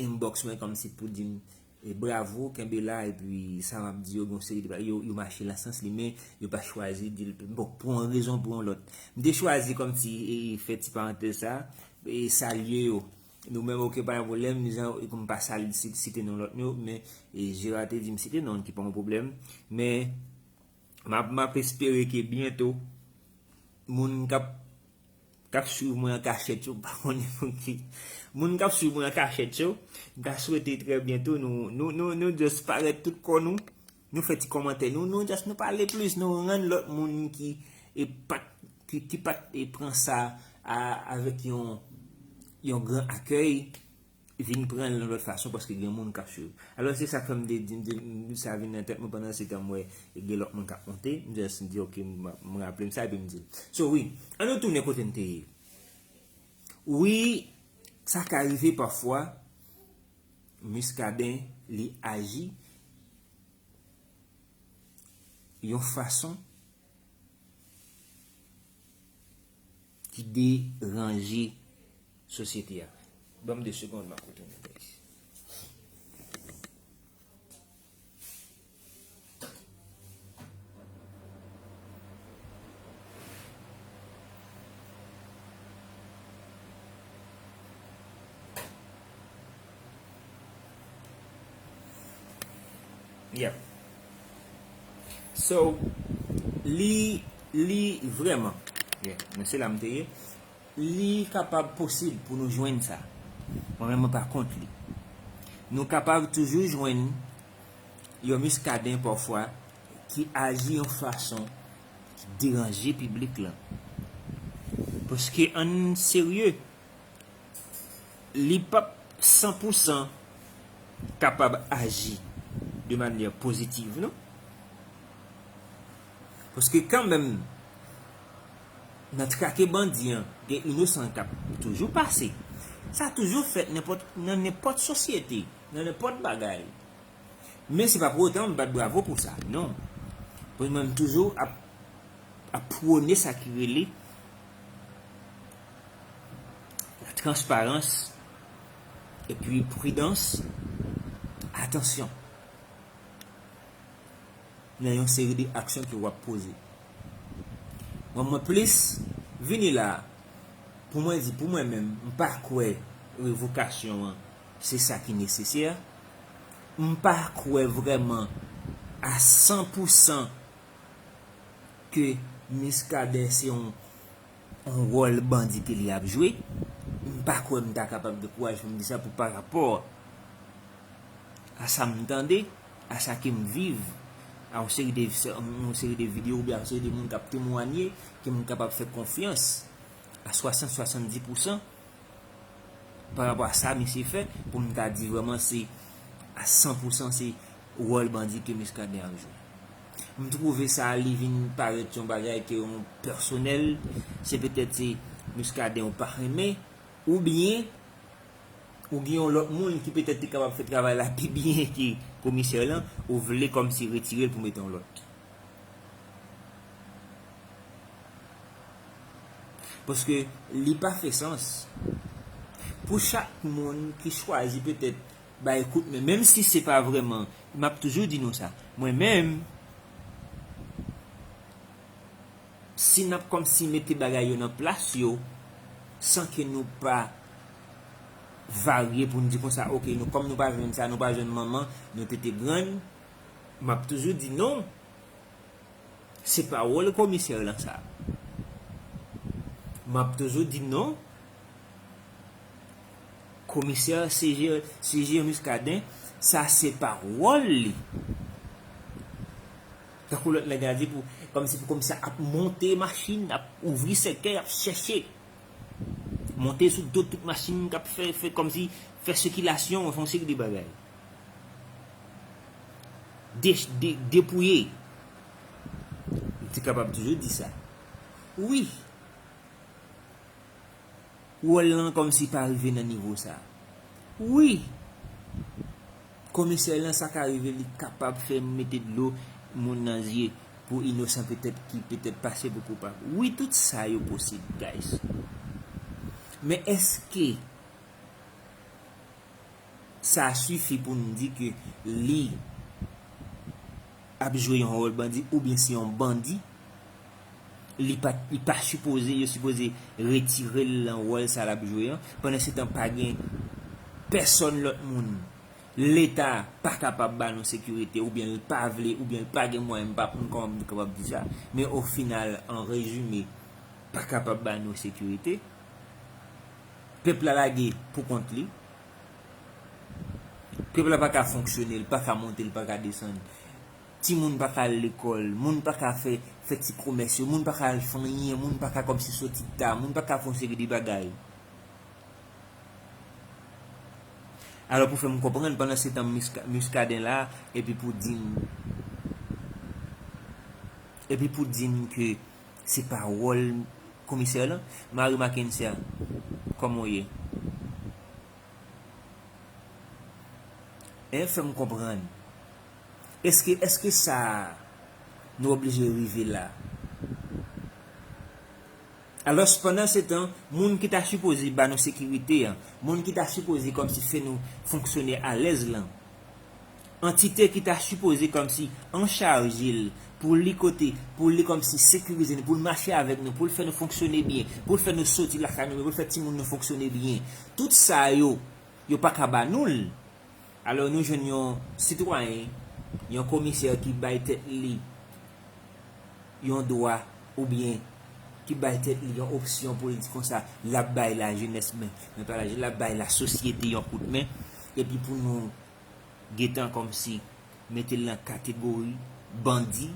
inbox mwen kòmsi pou di m, e, bravo, kenbe la, epi sa m ap di yo, gen yon seri de bagay, yo, yo mache nan sans li, men yo pa chwazi di l, bon, pou yon rezon, pou yon lòt. M te chwazi kòmsi, e, fè ti parantèz sa, e, salye yo. Nou menm, oke, pa gen pwoblèm, jan, e, pou m pa sal-, si-, site non lòt yo, men, e, Gérard te di m site non, ki pa yon pwoblèm, men, M ap, m ap espere ke byento, moun k ap, k ap swiv mwen an kachèt yo, m pa konnen pou ki. Moun k ap swiv mwen an kachèt yo, m ka swete trè byento nou, nou, nou, nou just parèt tout kò nou, nou fè ti kòmantè, nou, nou just nou pale plis, nou rann lòt moun ki, e, pa t, ki, ki pa t, e, pran sa a, avèk yon, yon gran akèy, vin pran l yon lòt fason paske gen moun k ap swiv. Alò, se sa k fè m te di, m te, m, sa vin nan tèt mwen pandan se tan m wè gen lòt moun k ap monte. M just di, oke, m, m raple m sa epi m di l. So, wi, ann nou tounen kote m te ye. Wi, sa ka rive pafwa, Muscadin, li aji yon fason ki deranje sosyete a. Ban m de segonn, m ap retounen, guys. Yeah. So, li, li vrèman, yeah, men se la m te ye. Li kapab posib pou nou jwenn sa. Mwen menm, mwen pa kont li. Nou kapab toujou jwenn yon Muscadin pafwa ki aji yon fason ki deranje piblik lan. Paske ann serye, li p ap san pou san kapab aji de manyè pozitiv, non? Paske kanmenm, nan trake bandi an, gen inosan k ap toujou pase. Sa toujou fèt nenpòt, nan nenpòt sosyete, nan nenpòt bagay. Men se pa pou otan m bat bravo pou sa, non. Pou mwen, m toujou ap, ap pwone sa ki rele la transparans, epi pridans, atansyon nan yon seri de aksyon ke w ap poze. Mwen, mwen plis vini la pou mwen di, pou mwen menm, m pa kwè revokasyon an se sa ki nesesè. M pa kwè vrèman a san pou san ke Muscadin se yon yon wòl bandi ke li ap jwe, m pa kwè m ta kapab gen kouraj pou m di sa pou pa rapò a sa m tande, a sa ke m viv, a yon seri de, yon seri de videyo oubyen a yon seri de moun k ap temwanye, ke m kapab fè konfyans a swasant, swasanndis pousan pa rapò a sa misye fè, pou m ta di vrèman se a san pousan se wòl bandi ke Muscadin ap jwe. M twouve sa li vin parèt yon bagay ke yon pèsonèl, se petèt se Muscadin ou pa renmen, oubyen ou gen yon lòt moun ki petèt te kapab fè travay la pi byen ke komisè lan, ou vle kòmsi retire l pou mete yon lòt. Paske li pa fè sans. Pou chak moun ki chwazi petèt bay kout men, menm si se pa vrèman, m ap toujou di nou sa. Mwen menm, si n ap kòmsi mete bagay yo nan plas yo, san ke nou pa varye pou n di konsa, oke, nou, kòm nou pa jwenn sa, nou pa jwenn manman, nou te te grann, m ap toujou di non. Se pa wòl komisè lan sa. M ap toujou di non. Komisè C G, C G Muscadin, sa se pa wòl li. Tankou lòt nèg la di pou, kòmsi pou komisè ap monte machin, ap ouvri sèkèy, ap chèche. Monte sou do tout machin k ap fè, fè kòmsi fè sikilasyon, fè yon seri de bagay. De, de, depouye. Li te kapab toujou di sa. Wi. Wòl lan kòmsi pa rive nan nivo sa. Wi. Komisè lan sa ka rive li kapab fè mete dlo moun nan zye pou inosan petèt ki petèt pase pou koupab. Wi, tout sa yo posib, guys. Men èske sa sifi pou n di ke li ap jwe yon wòl bandi oubyen se yon bandi? Li pa, li pa sipoze, yo sipoze retire l nan wòl sa l ap jwe an. Pandan se tan pa gen pèsòn lòt moun. Leta pa kapab ba nou sekirite, oubyen l pa vle, oubyen l pa gen mwayen, m pa konn kòman m kapab di sa. Men o final, an rezime, pa kapab ba nou sekirite. Pèp la lage pou kont li. Pèp la pa ka fonksyone, li pa ka monte, li pa ka desann. Timoun pa ka al lekòl, moun pa ka fè, fè ti komès yo, moun pa ka al fè anyen, moun pa ka kòmsi soti ta, moun pa ka fè yon seri de bagay. Alò pou fè m konprann, pandan se tan Musca-, Muscadin la, epi pou di m, epi pou di m ke se pa wòl komisè lan, Marie Mackensia, kòman w ye? Hein, fè m konprann. Èske, èske sa nou oblije rive la? Alòs, pandan se tan, moun ki ta sipoze ba nou sekirite an, moun ki ta sipoze kòmsi fè nou fonksyone alèz lan, antite ki ta sipoze kòmsi anchaje l pou li kote, pou li kòmsi sekirize nou, pou l mache avèk nou, pou l fè nou fonksyone byen, pou l fè nou soti lakay nou, pou l fè timoun nou fonksyone byen. Tout sa yo, yo pa ka ba nou l. Alò, nou jwenn yon sitwayen, yon komisè ki bay tèt li yon dwa oubyen ki bay tèt li yon opsyon pou l di konsa, l ap bay lajenès, men, men pa lajenès, l ap bay lasosyete yon kout men, epi pou nou gentan kòmsi mete l nan kategori bandi,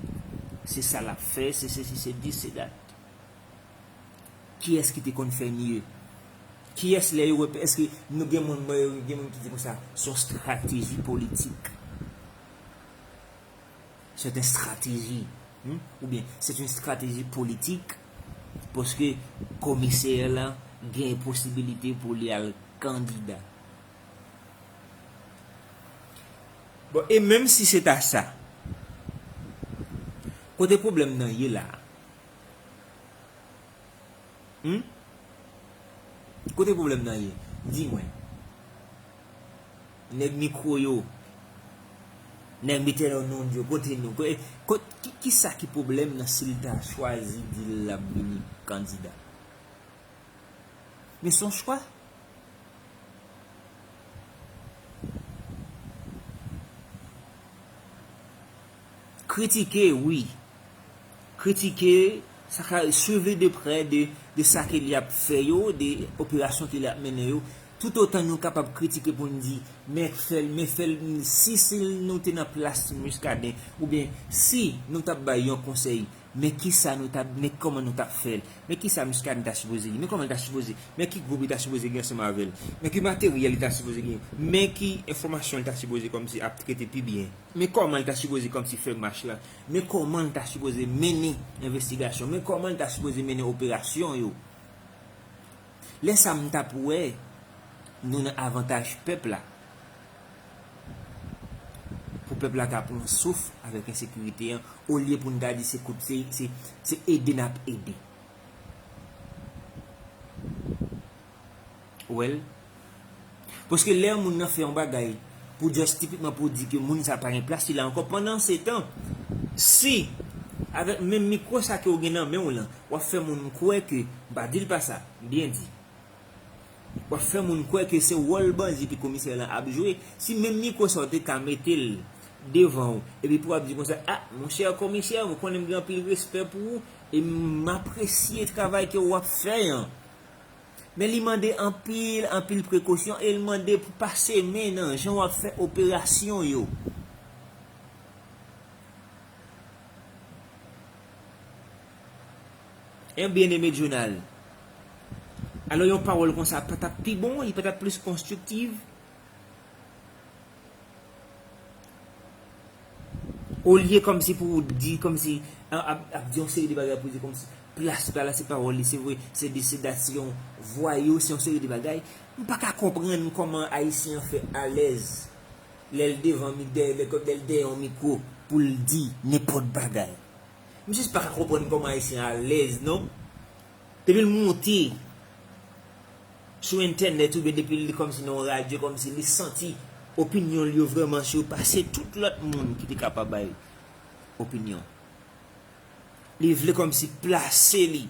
se sa l ap fè, se sesi, se dis, se dat. Kiyès ki te konn fè mye? Kiyès lè yo wè, èske nou gen moun, gen moun ki di konsa, se yon strateji politik? C'est une stratégie, hmm? Oubyen, c'est une stratégie politique, paske komisè lan gen posibilite pou li al kandida. Bon, e menm si se ta sa, kote pwoblèm nan ye la? Hmm? Kote pwoblèm nan ye? Di mwen. Nèg mikwo yo, nèg mete nan non yo, kote nou? Ko-, ko-, ki, ki sa ki pwoblèm nan si l ta chwazi di l ap vini kandida? Men se yon chwa. Kritike, wi. Kritike, Sa ka swiv li de prè de, de sa ke li ap fè yo, de operasyon ke li ap mennen yo. Toutotan nou kapab kritike pou n di, men fè l, men fè l, si, si nou te nan plas Muscadin, oubyen si nou t ap bay yon konsèy, men kisa nou t ap, men kòman nou t ap fè l, men kisa Muscadin ta sipoze ye, men kòman l ta sipoze, men ki gwoup li ta sipoze gen ansanm avè l, men ki materyèl li ta sipoze gen, men ki enfòmasyon li ta sipoze kòmsi ap trete pi byen. Men kòman l ta sipoze kòmsi fè mach la? Men kòman l ta sipoze mennen envestigasyon? Men kòman l ta sipoze mennen operasyon yo? Lè sa m t ap wè nou nan avantaj pèp la. Pou pèp la ka pran souf avèk ensekirite an, olye pou n ta di se kout, se, se, se ede n ap ede. Ou wè l? Paske lè yon moun nan fè yon bagay, pou just tipikman pou di ke moun sa pa gen plas li la ankò, pandan se tan, si, avèk menm mikwo sa ke w gen nan men w lan, w ap fè moun kwè ke, m pa di l pa sa, m byen di. W ap fè moun kwè ke se wòl bandi ke komisè lan ap jwe, si menm mikwo sa w te ka mete l devan w, epi pou w ap di konsa, a, monchè komisè, ou konnen m gen anpil respè pou ou, e m apresye travay ke w ap fè an. Men li mande anpil, anpil prekosyon e l mande pou pase men nan jan w ap fè operasyon yo. En bien-aimé Jonal. Alò, yon pawòl konsa pa t ap pi bon, li pa t ap plis konstriktiv? Olye kòmsi pou w di, kòmsi, a, ap, ap di yon seri de bagay pou di kòmsi plas pa la, se pawòl li, se vre, se de, se dat, se yon vwayou, se yon seri de bagay. M pa ka konprann kòman Ayisyen an fè alèz lè l devan mi-, dèyè, lè, lè l dèyè yon mikwo pou l di nenpòt bagay. M jis pa ka konprann kòman Ayisyen alèz, non. Depi l monte sou entènèt oubyen depi l kòmsi nan yon radyo, kòmsi li santi opinyon l yo vrèman sipase tout lòt moun ki te kapab bay opinyon. Li vle kòmsi plase li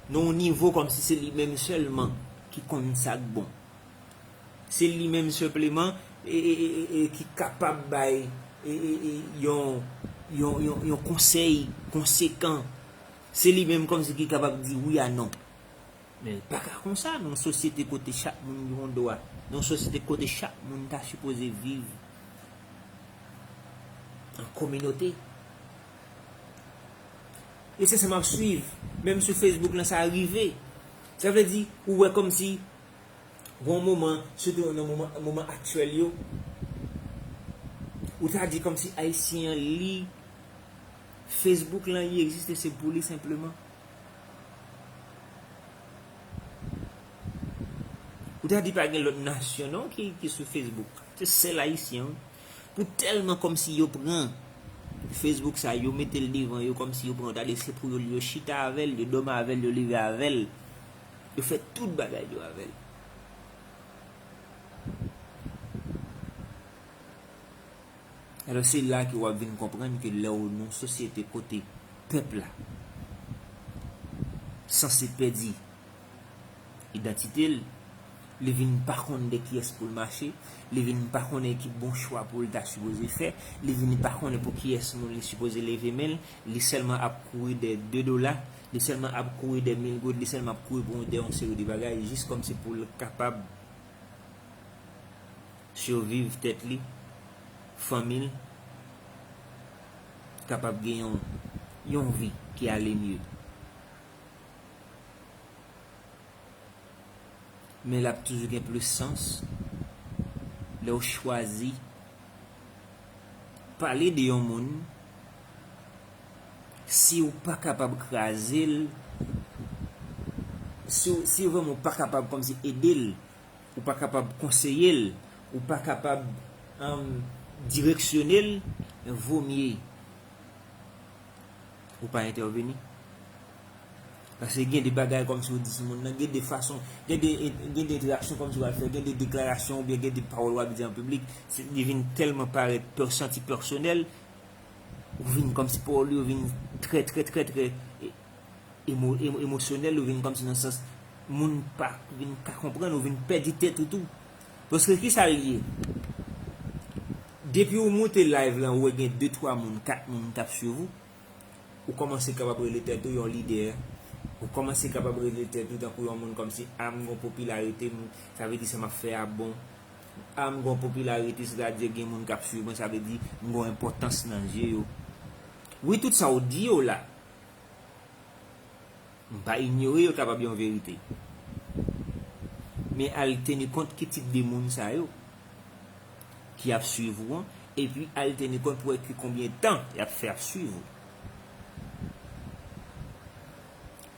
nan yon nivo kòmsi se li menm sèlman ki konn sa k bon. Se li menm senpleman e, e, e, e, e ki kapab bay e, e, e, yon, yon, yon, yon konsèy konsekan. Se li menm kòmsi ki kapab di wi a non. Men pa ka konsa nan yon sosyete kote chak moun gen yon dwa, nan yon sosyete kote chak moun ta sipoze viv an kominote. E se sa m ap swiv, menm sou Facebook lan sa rive. Sa vle di, ou wè kòmsi gon moman, sitou nan moman, moman aktyèl yo, ou ta di kòmsi Ayisyen an li Facebook lan, li egziste, se pou li senpleman. Ou ta di pa gen lòt nasyon non ki, ki sou Facebook. Se sèl Ayisyen, wi. Pou tèlman kòmsi yo pran Facebook sa, yo mete l devan yo, kòmsi yo pran, gade, se pou yo, yo chita avè l, yo dòmi avè l, yo leve avè l. Yo fè tout bagay yo avè l. Alò, se la ke w ap vin konprann ke lè w nan yon sosyete kote pèp la sanse pèdi idantite l, li vin pa konn de kiyès pou l mache, li vin pa konnen ki bon chwa pou l ta sipoze fè, li vin pa konnen pou kiyès moun li sipoze leve men l, li sèlman ap kouri dèyè de dola, li sèlman ap kouri dèyè mil goud, li sèlman ap kouri pou, dèyè yon seri de bagay, jis kòmsi pou l kapab siviv tèt li, fanmi l, kapab gen yon, yon vi ki ale mye. Men l ap toujou gen plis sans lè w chwazi pale de yon moun, si w pa kapab kraze l, si w, si vrèman w pa kapab kòmsi ede l, ou pa kapab konseye l, ou pa kapab, um, direksyone l, vomye ou pa entèveni. Paske gen de bagay kòmsi w di sou moun nan, gen de fason, gen de, gen de entèraksyon kòmsi w al fè, gen de deklarasyon oubyen gen de pawòl w ap di an piblik, se, li vin tèlman parèt pè-, santi pèsonèl, ou vin kòmsi pawòl yo vin trè, trè, trè, trè, e, emo-, emo-, emosyonèl, ou vin kòmsi nan sans moun pa vin ka konprann, ou vin pèdi tèt ou tou. Paske kisa l ye? Depi ou moute live lan, ou wè gen de, twa moun, kat moun k ap swiv ou. Ou kòmanse kapab rele tèt ou yon lidè. Ou kòmanse kapab rele tèt ou tankou yon moun kòmsi, a, m gon popilarite, m, sa vle di sa m ap fè a bon. A, m gon popilarite, sètadi gen moun k ap swiv mwen, sa vle di m gon enpòtans nan je yo. Wi, tout sa w di yo la, m pa inyore yo kapab yon verite. Men al teni kont ki tip de moun sa yo ki ap swiv ou an, epi al teni kont pou wè ki konbyen tan y ap fè ap swiv ou.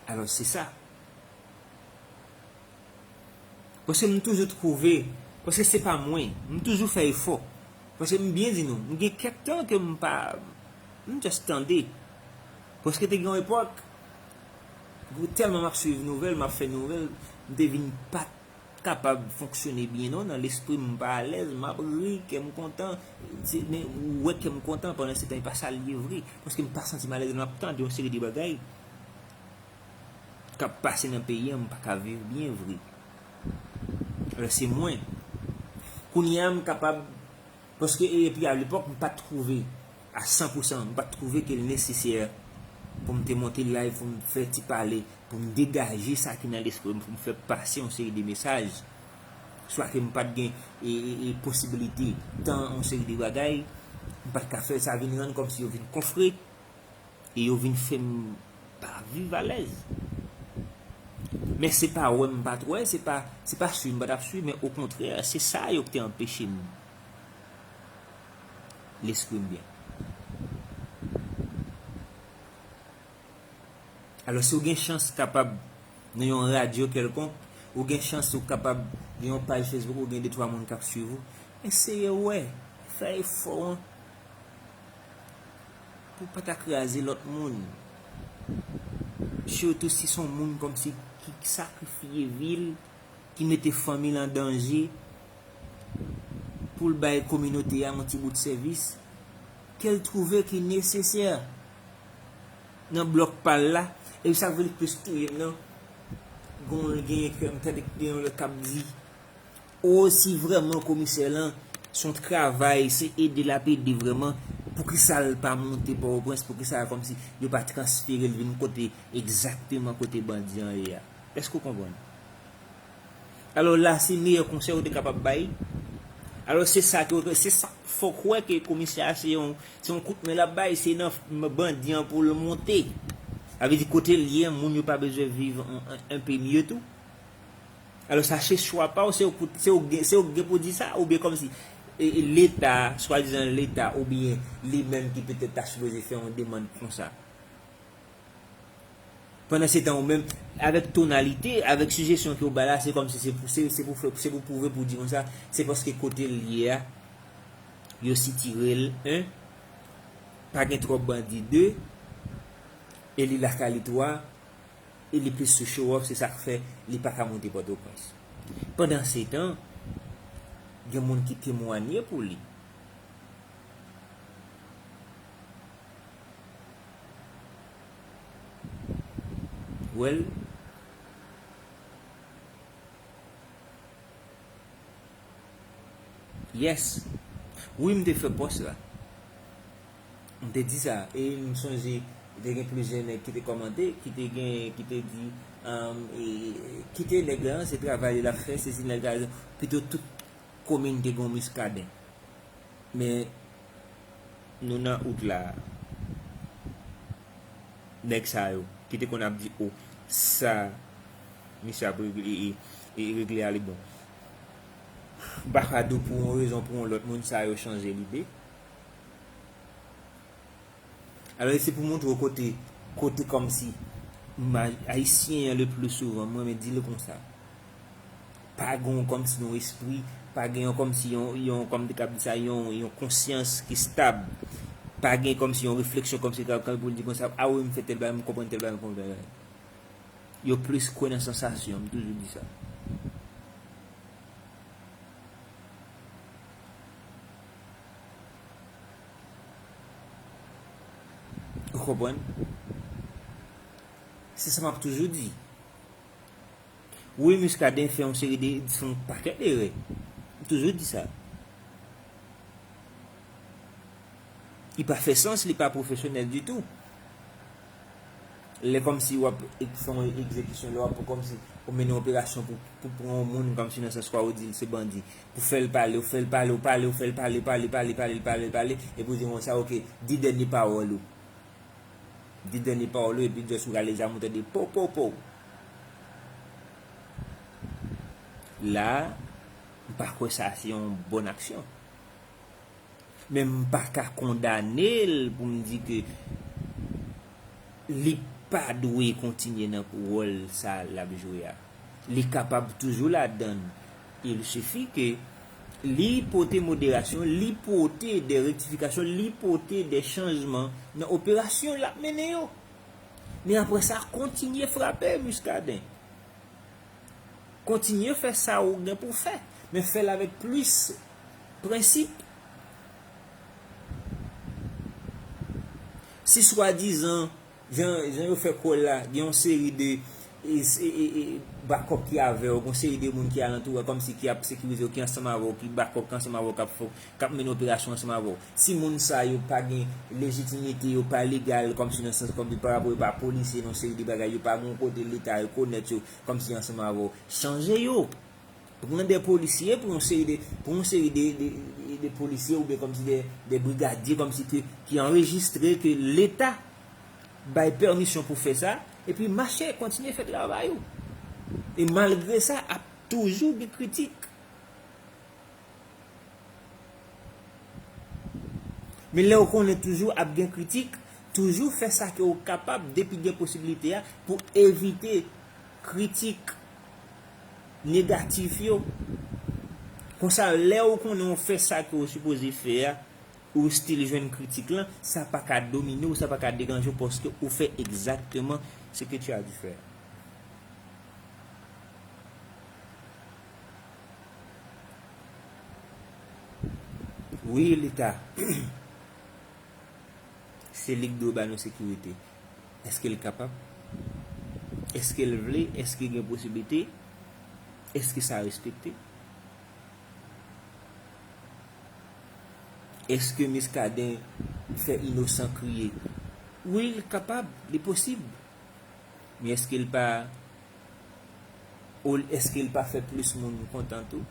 Alò, se sa. Paske m toujou twouve, paske se pa mwen, m toujou fè efò. Paske m byen di nou, m gen kèk tan ke m pa, m just tande. Paske te gen yon epòk, tèlman m ap swiv nouvèl, m ap fè nouvèl, m te vin pa t kapab fonksyone byen non, nan lespri m, m pa alèz, m ap ri, kè m kontan. Se, men ou wè kè m kontan, pandan se tan, e pa sa l ye vre. Paske m pa santi m alèz, m ap tande yon seri de bagay k ap pase nan peyi an, m pa ka viv byen vre. Alò, se mwen. Kounye a, m kapab, paske, e, epi alepòk, m pa t twouve a san pou san, m pa t twouve ke l nesesè pou m te monte live, pou m fè ti pale, pou m degaje sa ki nan lespri m, pou m fè pase yon seri de mesaj. Swa ke m pa t gen, e, e, e, posibilite, tan, yon seri de bagay, m pa t ka fè sa, vin rann kòmsi yo vin konfre. E yo vin fè m pa viv alèz. Men se pa wè m pa t wè, se pa, se pa swiv m pa t ap swiv, men okontrè, se sa yo ki te anpeche m lespri m byen. Alò, si w gen chans kapab nan yon radyo kèlkonk, ou gen chans ou kapab gen yon paj Facebook, ou gen de twa moun k ap swiv ou, eseye wè, fè efò an. Pou w pa ta kraze lòt moun. Sitou si se yon moun kòmsi ki sakrifye vi l, ki mete fanmi l an danje, pou l bay kominote a yon ti bout sèvis, ke l twouve ki nesesè nan blòk pa l la, epi sa k vle l plis touye m nan, gon gen kè m tande gen yon lòt k ap di, o, si vrèman komisè lan se yon travay, se ede l ap ede vrèman, poukisa l pa monte Pòtoprens, poukisa kòmsi yo pa transfere l vin kote, egzakteman kote bandi an ye a? Èske w konprann? Alò la, se meyè konsèy ou te kapab bay. Alò, se sa ke, se sa fòk wè ke komisè a se yon, se yon kout men l ap bay, se nan bandi an pou l monte. Sa vle di kote l ye an, moun yo pa bezwen viv un, un, un peu mieux tou. Alò sa se chwa pa w, se ou pou, se ou gen, se ou gen pou di sa, oubyen kòmsi, e, e, Leta, swadizan Leta, oubyen li menm ki petèt ta sipoze fè yon demann konsa. Pandan se tan ou menm, avèk tonalite, avèk sijesyon ke w bay la, se kòmsi se pou, se, se pou fè, se pou pwouve pou di konsa, se paske kote l ye a, yo sitire l, en, pa gen twòp bandi, de, e li lakay li, twa, e li plis sou show off, se sa k fè li pa ka monte Pòtoprens. Pandan se tan, gen moun ki temwanye pou li. Well, yes. Wi, m te fè pòs la. M te di sa. E m sonje, te gen plizyè nèg ki te kòmante, ki te gen, ki te di, um, e, kite nèg la, se travay li l ap fè, se si nèg la, pito tout komin te gen yon Muscadin. Men, nou nan out la. Nèg sa yo, ki te konn ap di, o, sa, misye ap regle, e, e, e regle a, li bon. M pa ka di w pou yon rezon, pou yon lòt moun, sa yo chanje lide. Alò, se pou montre w kote, kote kòmsi, m, Ayisyen an, le pli souvan, mwen renmen di l konsa. Pa gen yon kòmsi yon espri, pa gen yon kòmsi yon, yon, kòm te kab di sa, yon, yon konsyans ki stab. Pa gen kòmsi yon refleksyon kòmsi ka, ka pou l di konsa, a wi, m fè tèl bagay, m konprann tèl bagay, m konprann tèl bagay. Yo plis kwè nan sansasyon, m toujou di sa. Ou konprann? Se sa m ap toujou di. Wi, Muscadin fè yon seri de, fè yon pakèt erè. M toujou di sa. Li pa fè sans, li pa pwofesyonèl ditou. Lè kòmsi w ap fè yon egzekisyon, lè w ap kòmsi ou mennen yon operasyon pou, pou pran yon moun kòmsi nan sans kwa ou di l se bandi, pou fè l pale, ou fè l pale, ou pale, ou fè l pale, pale, pale, pale, pale, pale, epi ou di konsa, oke, di dènye pawòl ou. Di dènye pawòl ou, epi just ou rale zam ou tande pow, pow, pow. La, m pa kwè sa se yon bòn aksyon. Men m pa ka kondane l pou m di ke li pa dwe kontinye nan wòl sa l ap jwe a. Li kapab toujou ladann. Il suffit ke li pote moderasyon, li pote de rektifikasyon, li pote de chanjman nan operasyon l ap mennen yo. Men apre sa, kontinye frape Muscadin. Kontinye fè sa ou gen pou fè, men fè l avèk plis prensip. Si swadizan, jan, jan yo fè kwè l la, gen yon seri de, e, e, e, e, bakòp ki avè w, gen yon seri de moun ki alantou w, kòmsi ki ap sekirize w, ki ansanm avè w, ki bakòp, ki ansanm avè w, k ap fè, k ap mennen operasyon ansanm avè w. Si moun sa yo pa gen lejitimite, yo pa legal, kòmsi nan sans, kòmsi pa rapò, yo pa polisye, nan seri de bagay, yo pa gen yon kote leta rekonèt yo, kòmsi ansanm avè w, chanje yo. Pran de polisye pou yon seri de, pou yon seri de, de, de, de polisye oubyen kòmsi de, de brigadye kòmsi ke, ki anrejistre ke leta bay pèmisyon pou fè sa, epi mache kontinye fè travay ou. E malgre sa, ap toujou gen kritik. Men lè w konnen toujou ap gen kritik, toujou fè sa ke w kapab depi gen posiblite a pou evite kritik negatif yo. Konsa, lè w konnen w fè sa ke w sipoze fè a, ou still jwenn kritik lan, sa pa ka domine w, sa pa ka deranje w paske ou fè egzakteman ce que tu as dû faire. Wi, Leta. Se li k dwe ba nou sekirite. Èske l kapab? Èske l vle? Èske gen posiblite? Èske sa respekte? Èske Muscadin fè inosan kriye? Wi, l kapab, li posib. Men èske l pa, èske l pa fè plis moun kontan tou?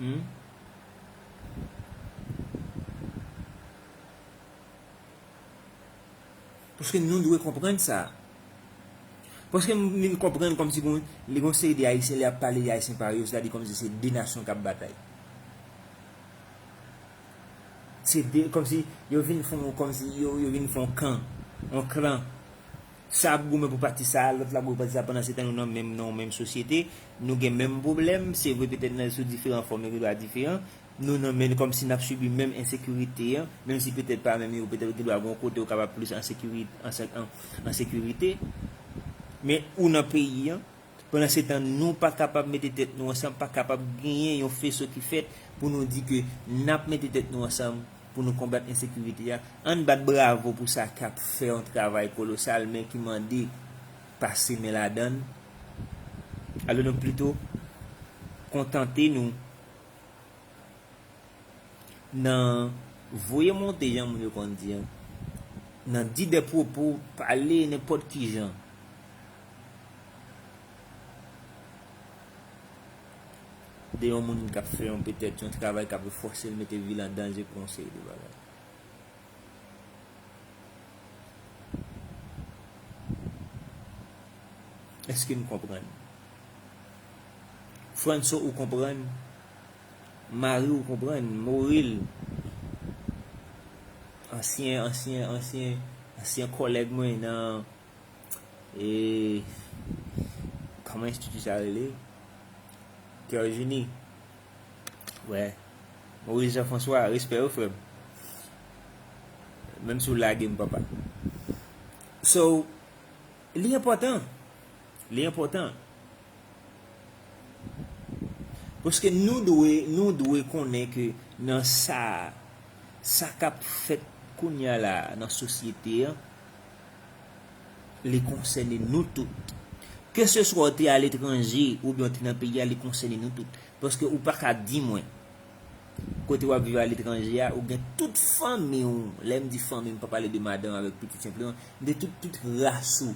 Hmm? Paske nou dwe konprann sa. Paske m vin konprann kòmsi gon, li gon seri de Ayisyen, lè y ap pale de Ayisyen parèy yo, sètadi kòmsi se de nasyon k ap batay. Se de, kòmsi yo vin fè yon, kòmsi yo, yo vin fè yon kan, yon klan. Sa ap goumen pou pati sa, lòt la goumen pou pati sa, pandan se tan nou nan menm, nan yon menm sosyete, nou gen menm pwoblèm, se vre petèt nan, sou diferan fòm, yo gen dwa diferan, nou nan menm, kòmsi n ap sibi menm ensekirite an, menm si petèt pa menm yo, petèt gen dwa gen yon kote ou kapab plis an sekiri-, an sek-, an, an sekirite, men ou nan peyi an, pandan se tan nou pa kapab mete tèt nou ansanm, pa kapab genyen yon feso ki fèt pou nou di ke n ap mete tèt nou ansanm pou nou konbat ensekirite a. Ann bat bravo pou sa k ap fè yon travay kolosal, men ki mande pase men ladan l. Alò nou plito kontante nou nan voye monte, jan moun yo konn di an, nan di de pwopo, pale nenpòt ki jan de yon moun k ap fè yon, petèt, yon travay k ap fòse l mete vi l an danje pou yon seri de bagay. Èske n konprann? Franso, ou konprann? Mari, ou konprann? Moril, ansyen, ansyen, ansyen, ansyen kòlèg mwen nan, e, kòman enstiti sa rele? Kè Jini. Wè. Maurice Jean François, respè wi, frè m. Menm si w lage m, papa. So, li enpòtan. Li enpòtan. Paske nou dwe, nou dwe konnen ke nan sa, sa k ap fèt kounye a la nan sosyete an, li konsène nou tout. Keseswa w te aletranje oubyen w te nan peyi a, li konsène nou tout. Paske ou pa ka di mwen, Kote w ap viv aletranje a, ou gen tout fanmi w. Lè m di fanmi, m pa pale de madanm avèk pitit senpleman. M di tout, tout ras ou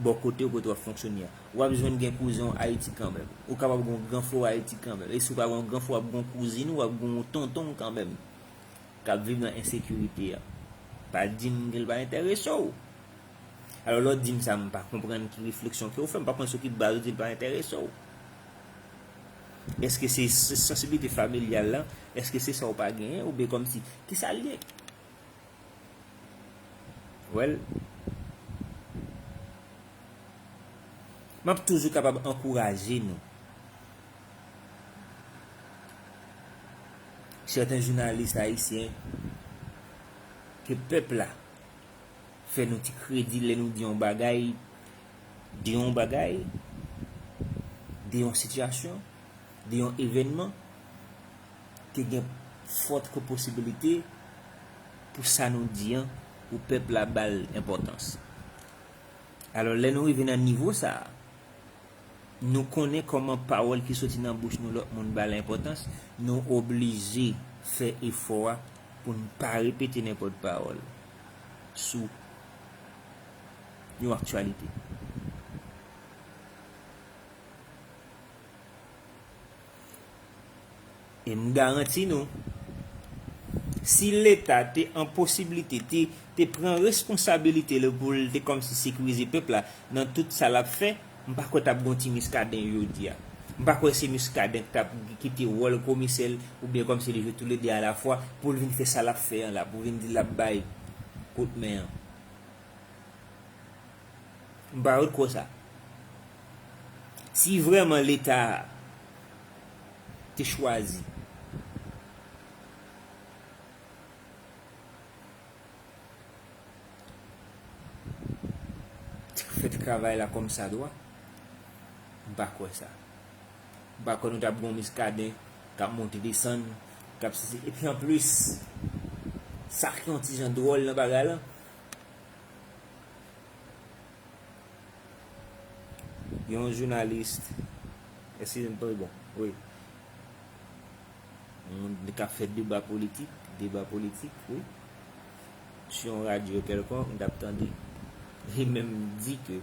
bò kote w, kote w ap fonksyone a. W ap jwenn gen kouzen w Ayiti kanmenm. Ou kapab gen yon gran frè w Ayiti kanmenm. E si w pa gen yon gran frè w, w ap gen yon kouzin ou, w ap gen yon tonton w kanmenm k ap viv nan ensekirite a. Pa di m ke l pa enterese w. Alò, lè w di m sa, m pa konprann ki refleksyon ke w fè, m pa konn sou ki baz ou di l pa enterese w. Èske se s-, sansibilite familyal la? Èske se sa w pa genyen? Oubyen kòmsi, ki sa l ye? Well, m ap toujou kapab ankouraje nou. Sèten jounalis ayisyen ke pèp la fè nou ti kredi lè nou di yon bagay, de yon bagay, de yon sitiyasyon, de yon evènman, ke gen fòt ke posibilite pou sa nou di an, pou pèp la ba l enpòtans. Alò, lè nou rive nan nivo sa a, nou konnen kòman pawòl ki soti nan bouch nou lòt moun ba l enpòtans, nou oblije fè efò a pou n pa repete nenpòt pawòl sou yon aktyalite. E m garanti nou, si Leta te an posiblite, te, te pran responsabilite l pou l te kòmsi sekirize pèp la nan tout sa l ap fè, m pa kwè t ap gen yon ti Muscadin jodi a. M pa kwè se Muscadin k t ap kite wòl komisè l oubyen kòmsi li jwe toulede alafwa pou l vin fè sa l ap fè an la, pou vin di l ap bay kout men an. M pa wè kwè sa. Si vrèman Leta a te chwazi fè travay la kòmsadwa, m pa kwè sa. M pa kwè nou t ap gen yon Muscadin k ap monte desann, k ap sesi. Epi anplis, sa ki yon ti jan dwòl nan bagay la, yon jounalis, èske m pa bon? Wi. Moun k ap fè deba politik, deba politik, wi. Sou yon radyo kèlkonk, m t ap tande. Li menm di ke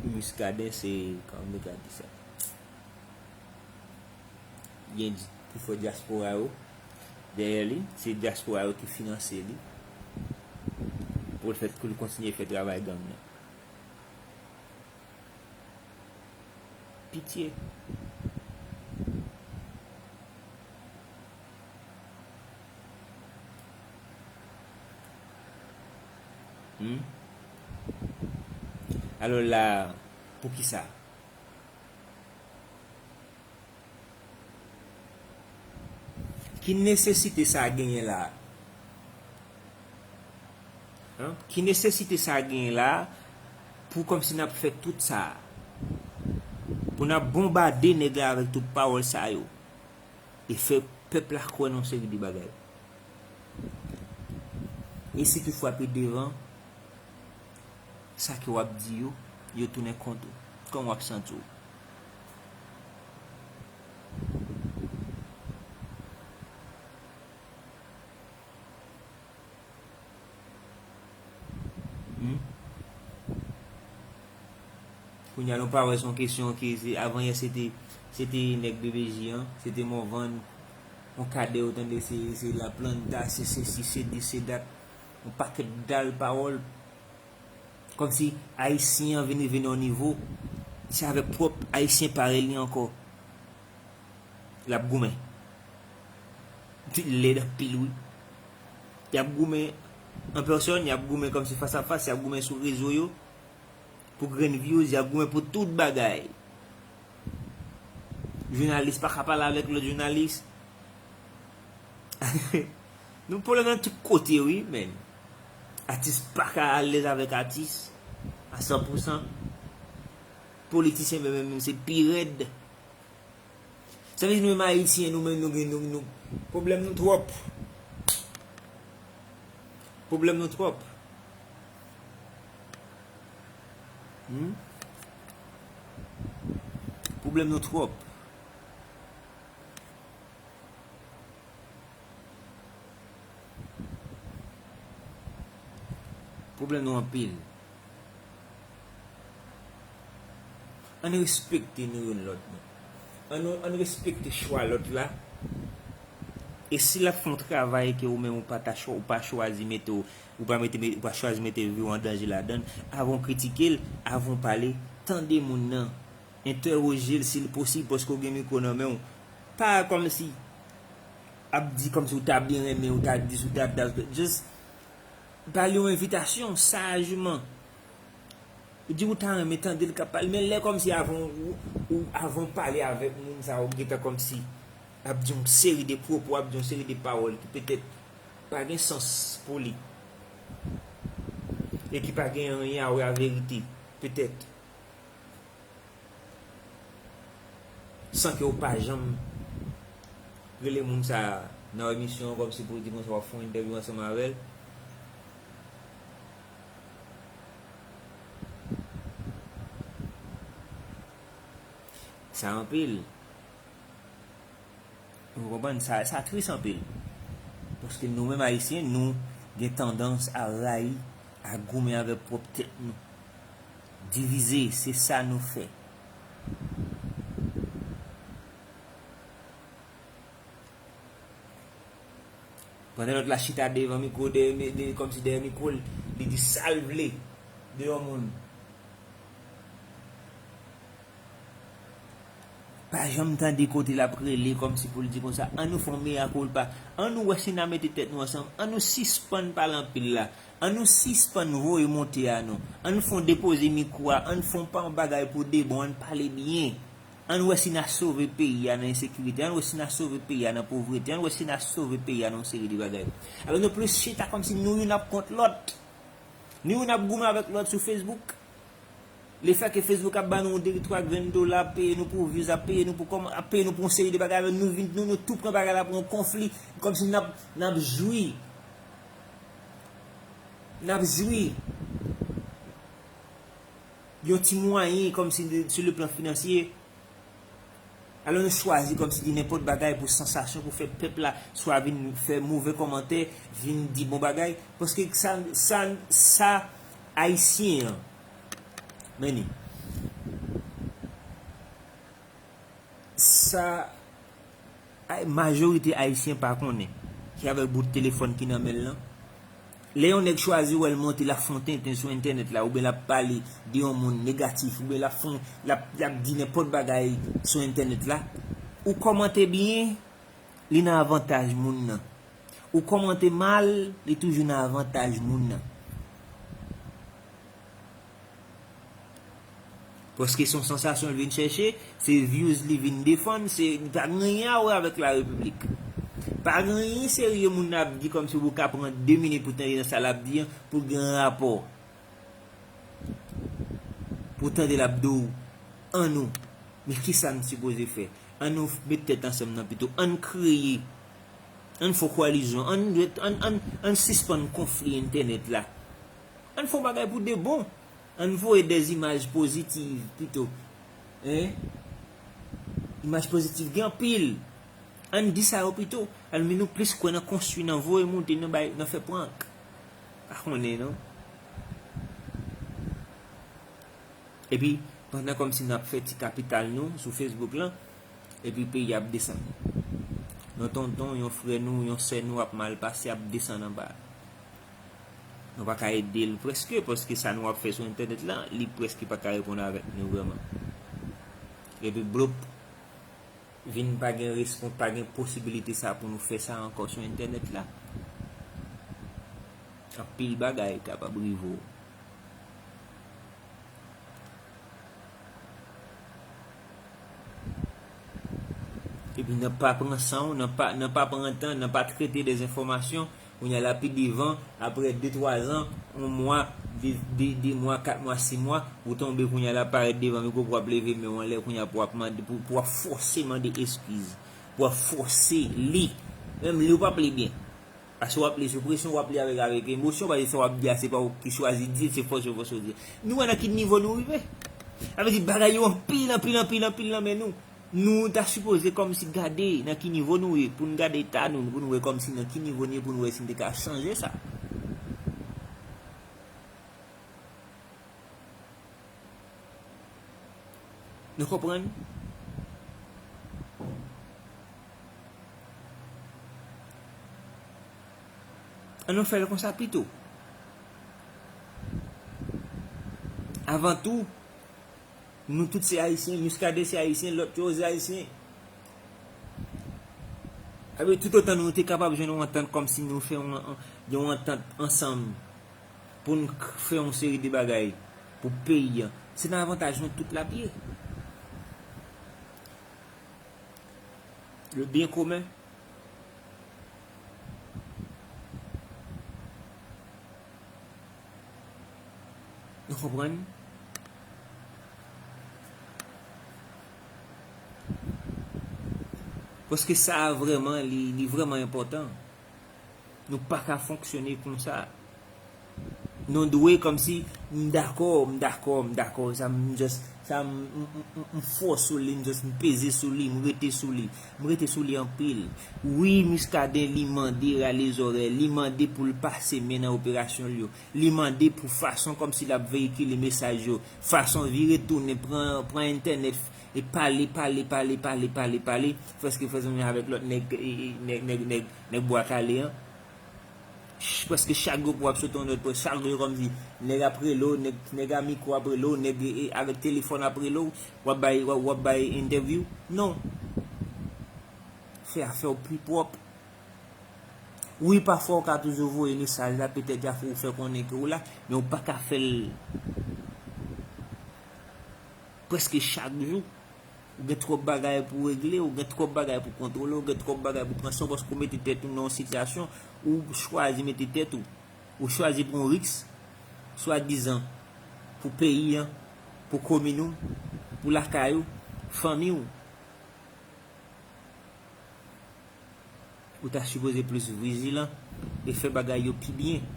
Muscadin se, kòman m te ka di sa? Gen di, pou fè dyaspora yo dèyè li, se dyaspora yo ki finanse li pou l fè, pou l kontinye fè travay gang nan. Pitye. Hmm? Alò la, poukisa? Ki nesesite sa genyen la? Hein? Ki nesesite sa genyen la pou kòmsi n ap fè tout sa? Pou n ap bonbade nèg la avèk tout pawòl sa yo? E fè pèp la kwè nan yon seri de bagay. E si toutfwa pi devan, sa ke w ap di yo, yo tounen kont ou. Kòman w ap santi w? Hmm? Kounye a nou pa wè se yon kesyon ki se, avan yè se te, se te nèg B B J an, se te Morvan, yon kadè ou tande se, se Laplanta, se sesi, se di, se dat, yon pakèt dal pawòl. Kòmsi Ayisyen an vin rive nan yon nivo, se avèk pwòp Ayisyen parèy li ankò l ap goumen. Li lèd anpil, wi. Y ap goumen an pèsòn, y ap goumen kòmsi fas a fas, y ap goumen sou rezo yo. Pou grenn views, y ap goumen pou tout bagay. Jounalis pa ka pale avèk lòt jounalis. Nou pwoblèm nan tout kote, wi, men. Atis pa ka alèz avèk atis a san pou san. Politisyen menm, menm, se pi rèd. Sa vle di nou menm Ayisyen, nou menm, nou gen, nou, nou, pwoblèm nou twòp. Pwoblèm nou twòp. Hmm? Pwoblèm nou twòp. Pwoblèm nou anpil. Ann respekte nou youn lòt nou. Ann, ann respekte chwa lòt la. E si l ap fè yon travay ke ou menm ou pa ta chwa, ou pa chwazi mete w, ou pa mete, ou pa chwazi mete vi w an danje ladan l, avan w kritike l, avan w pale, tande moun nan, entèwoje l si l posib, paske w gen mikwo nan men w. Pa kòmsi ap di kòmsi w ta byen renmen, ou ta di, ou ta, ta, just ba li yon envitasyon sajman. Ou di ou ta renmen tande l k ap pale, men lè kòmsi avan ou, ou avan w pale avèk moun sa, ou gentan kòmsi ap di yon seri de pwopo, ap di yon seri de pawòl ki petèt pa gen sans pou li e ki pa gen anyen a wè a verite, petèt. San ke w pa janm rele moun sa a nan yon emisyon an kòmsi pou w di konsa w ap fè yon entèvyou ansanm avè l. Sa anpil. Ou konprann? Sa, sa tris anpil. Paske nou menm Ayisyen, nou gen tandans a rayi, a goumen avèk pwòp tèt nou. Divize, se sa nou fè. Pandan lòt la chita devan mikwo, dèyè mi-, de, kòmsi dèyè mikwo l, li di sa l vle de yon moun. Pa janm tande kote l ap rele kòmsi pou l di konsa, ann nou fè yon mea culpa, ann nou wè si n a mete tèt nou ansanm, ann nou sispann pale anpil la, ann nou sispann voye monte a non, ann nou fè yon depoze mikwo a, ann fè yon pa yon bagay pou de bon, ann pale byen, ann wè si n a sove peyi a nan ensekirite, ann wè si n a sove peyi a nan povrete, ann wè si n a sove peyi a nan yon seri de bagay. Alò nou plis chita kòmsi nou youn ap kont lòt, nou youn ap goumen avèk lòt sou Facebook. Lefètke Facebook ap ba nou yon de twa grenn dola, ap peye nou pou views, ap peye nou pou kòman, ap peye nou pou yon seri de bagay, nou vin, nou, nou tou pran bagay la pou yon konfli, kòmsi n ap, n ap jwi. N ap jwi. Yon ti mwayen, kòmsi de, sou le plan finansye. Alò nou chwazi kòmsi di nenpòt bagay pou sansasyon, pou fè pèp la swa vin fè move kòmantè, vin di bon bagay. Paske sa, sa, sa Ayisyen an, men ni, sa ay-, majorite Ayisyen pa konnen, ki avèk bout telefòn ki nan men l lan, lè yon nèg chwazi wè l monte, l ap fè yon tenten sou entènèt la, oubyen l ap pale de yon moun negatif, oubyen l ap fè yon, l ap, l ap di nenpòt bagay sou entènèt la, ou kòmante byen, li nan avantaj moun nan. Ou kòmante mal, li toujou nan avantaj moun nan. Paske se yon sansasyon l vin chèche, se views li vin defann, se, li pa gen anyen a wè avèk la repiblik. Pa gen anyen serye moun nan ap di kòmsi ou ka pran de minit pou tande nan sa l ap di an, pou gen rapò. Pou tande l ap di w, ann nou, men kisa n sipoze fè? Ann nou met tèt ansanm nan pito, ann kreye, ann fè yon koalizyon, ann, ann, ann, ann sispann konfli entènèt la. Ann fè yon bagay pou de bon. Ann voye dèzimaj pozitiv pito. Hein? Imaj pozitiv gen anpil. Ann di sa yo pito. Ann, men nou plis kwè nan konstwi, nan voye monte, nan bay, nan fè prank. Pa konnen non. Epi, pandan kòmsi n ap fè ti kapital nou sou Facebook lan, epi peyi ap desann. Yon tonton, yon frè nou, yon sè nou ap mal pase, ap desann anba. Nou pa ka ede l prèske, paske sa nou ap fè sou entènèt la, li prèske pa ka reponn avèk nou vrèman. Epi blop, vin pa gen respons, pa gen posibilite sa pou nou fè sa ankò sou entènèt la. Anpil bagay kapab rive w. Epi nan pa pran san w, nan pa, nan pa pran tan, nan pa trete dezenfòmasyon, kounye a la pi devan, apre de twa zan, yon mwa, de, de, de mwa, kat mwa, sis mwa, ou tonbe kounye a la parèt devan mikwo pou w ap leve men w anlè, kounye a pou w ap mande, pou, pou w ap fòse mande eskiz, pou w ap fòse li. Menm li ou p ap li byen. Paske w ap li sou presyon, w ap li avèk, avèk emosyon, paske sa w ap di a se pa ou ki chwazi di l, se fòse, fòse w di. Nou wè nan ki nivo nou rive. Sa vle di bagay yo anpil, anpil, anpil, anpil nan men nou. Nou ta sipoze kòmsi gade nan ki nivo nou ye, pou n gade eta nou, pou n wè kòmsi nan ki nivo n ye, pou n wè si n te ka chanje sa. Nou konprann? Ann nou fè l konsa pito. Avan tou, nou tout se Ayisyen, Muscadin se Ayisyen, lòt yo se Ayisyen. Sa vle di toutotan nou te kapab jwenn yon antant kòmsi nou fè yon, yon, yon antant ansanm pou n k-, fè yon seri de bagay pou peyi a, se nan avantaj nou tout l ap ye. Le byen komen. Nou konprann? Paske sa a vrèman, li, li vrèman enpòtan. Nou pa ka fonksyone konsa. Nou dwe kòmsi, m dakò, m dakò, m dakò, sa m just, sa m, m, m, m, m fò sou li, m just, m peze sou li, m rete sou li. M rete sou li anpil. Wi, Muscadin, li mande rale zòrèy, li mande pou l pase men nan operasyon l yo. Li mande pou fason kòmsi l ap veyikile mesaj yo, fason vire tounen, pran, pran entènèt, e pale, pale, pale, pale, pale, pale, prèske fè zanmi avèk lòt nèg, e, e, nèg, nèg, nèg, nèg Bwa Kale an. Ch-, prèske chak gwo pou w ap sot yon nòt, prèske chak gwo kòmsi nèg ap rele w, nèg, nèg a mikwo ap rele w, nèg, e, e, avèk telefòn ap rele w, w ap bay, w ap, w ap bay entèvyou. Non. Fè afè w pi pwòp. Wi, pafwa w ka toujou voye mesaj la, petèt y ap fè w fè konnen ke w la, men w pa ka fè l prèske chak jou. Ou gen twòp bagay pou w regle, ou gen twòp bagay pou w kontwole, ou gen twòp bagay pou w pran swen, paske w mete tèt ou nan yon sitiyasyon ou chwazi mete tèt ou. Ou chwazi pran yon risk, swadizan pou peyi an, pou komin ou, pou lakay ou, fanmi w. Ou ta sipoze plis vijilan e fè bagay yo pi byen.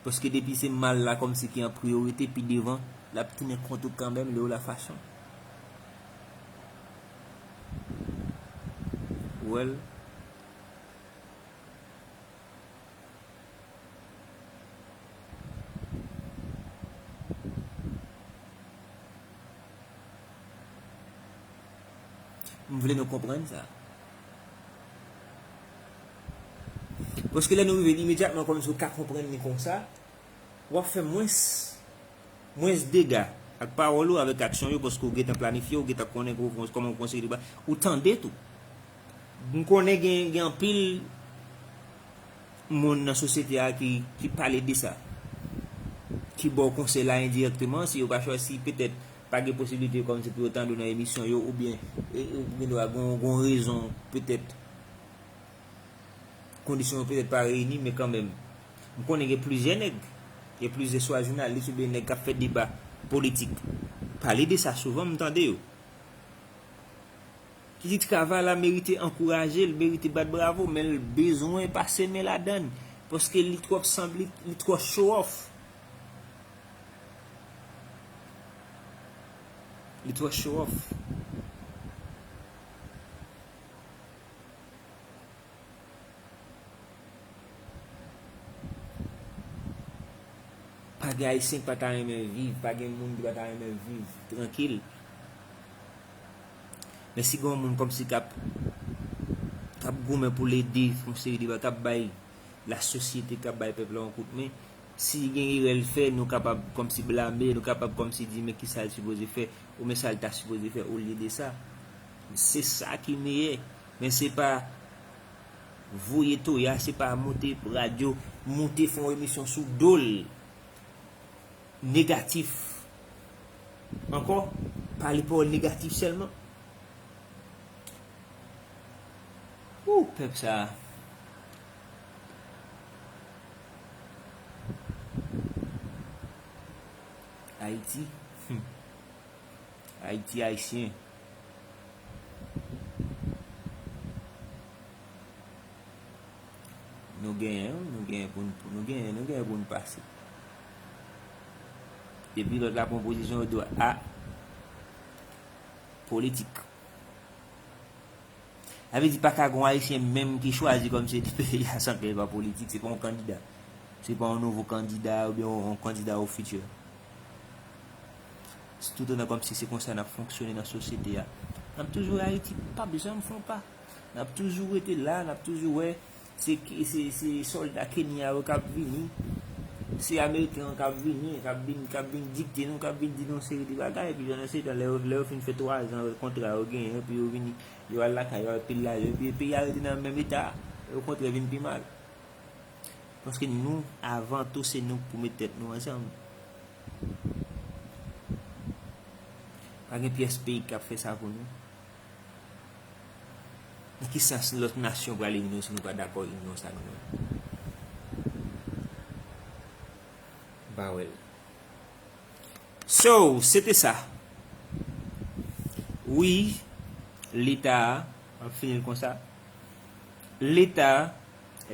Paske depi se mal la kòmsi ki an priyorite, pi devan, l ap tounen kont ou kanmenm, lè w la fason. Ou wè l? M vle nou konprann sa. Paske lè nou rive imedyatman kòmsi w ka konprann li konsa, w ap fè mwens, mwens dega ak pawòl ou, avèk aksyon yo, paske w gentan planifye, w gentan konnen kòman w konseye li ba, ou tande tou. M konnen gen, gen anpil moun nan sosyete a ki, ki pale de sa, ki ba w konsèy la endirèkteman, si yo pa chwazi, si petèt pa gen posiblite kòmsi pou yo tande w nan emisyon yo, oubyen, e, e, ou gen dwa gen, gen rezon, petèt, kondisyon yo petèt pa reyini, men kanmenm. M konnen gen plizyè nèg, gen plizyè swa jounalis oubyen nèg k ap fè deba politik, pale de sa souvan, m tande yo. Ki di travay la merite ankouraje, l merite bat bravo, men l bezwen pase men ladan l, paske li twò sanble, li twò show off. Li twò show off. Pa gen Ayisyen ki pa ta renmen viv, pa gen moun ki pa ta renmen viv trankil. Men si gen yon moun kòmsi k ap, k ap goumen pou l ede, fè yon seri de bagay, k ap bay lasosyete, k ap bay pèp la yon kout men, si gen erè l fè, nou kapab kòmsi blame, nou kapab kòmsi di, men kisa l sipoze fè, oubyen sa l ta sipoze fè olye de sa. Se sa ki meyè. Men se pa voye toya, se pa moute radyo, moute fè yon emisyon sou do l. Negatif. Ankò, pale pawòl negatif sèlman. Ou, pèp sa a. Ayiti. Hmm. Ayiti, Ayisyen. Nou genyen, wi, nou genyen pou n, nou genyen, nou genyen pou n pase. Epi lòt la pran pozisyon, yo di, a, politik. Sa vle di pa ka gen yon Ayisyen menm ki chwazi kòmsi li peyi a san ke li pa politik. Se pa yon kandida. Se pa yon nouvo kandida oubyen yon, yon kandida o fiti. Toutotan kòmsi se konsa n ap fonksyone nan sosyete a, n ap toujou wè Ayiti p ap janm fè yon pa. N ap toujou rete la, n ap toujou wè se, se, se sòlda Kenya yo k ap vini, se Ameriken yo k ap vini, k ap vin, k ap vin dikte nou, k ap vin di nou seri de bagay, epi pandan se tan, lè yo, lè yo fin fè twa zan kontra yo genyen, epi yo vini, yo al lakay yo, yo al pil lajan, epi peyi a rete nan menm eta a, okontrè, vin pi mal. Paske nou, avan tou, se nou k pou met tèt nou ansanm. Pa gen pyès peyi k ap fè sa pou nou. Nan ki sans lòt nasyon prale di nou si nou pa dakò inyon sa nou menm? M pa wè l. So, se te sa. Wi, Leta a, m ap fini l konsa. Leta,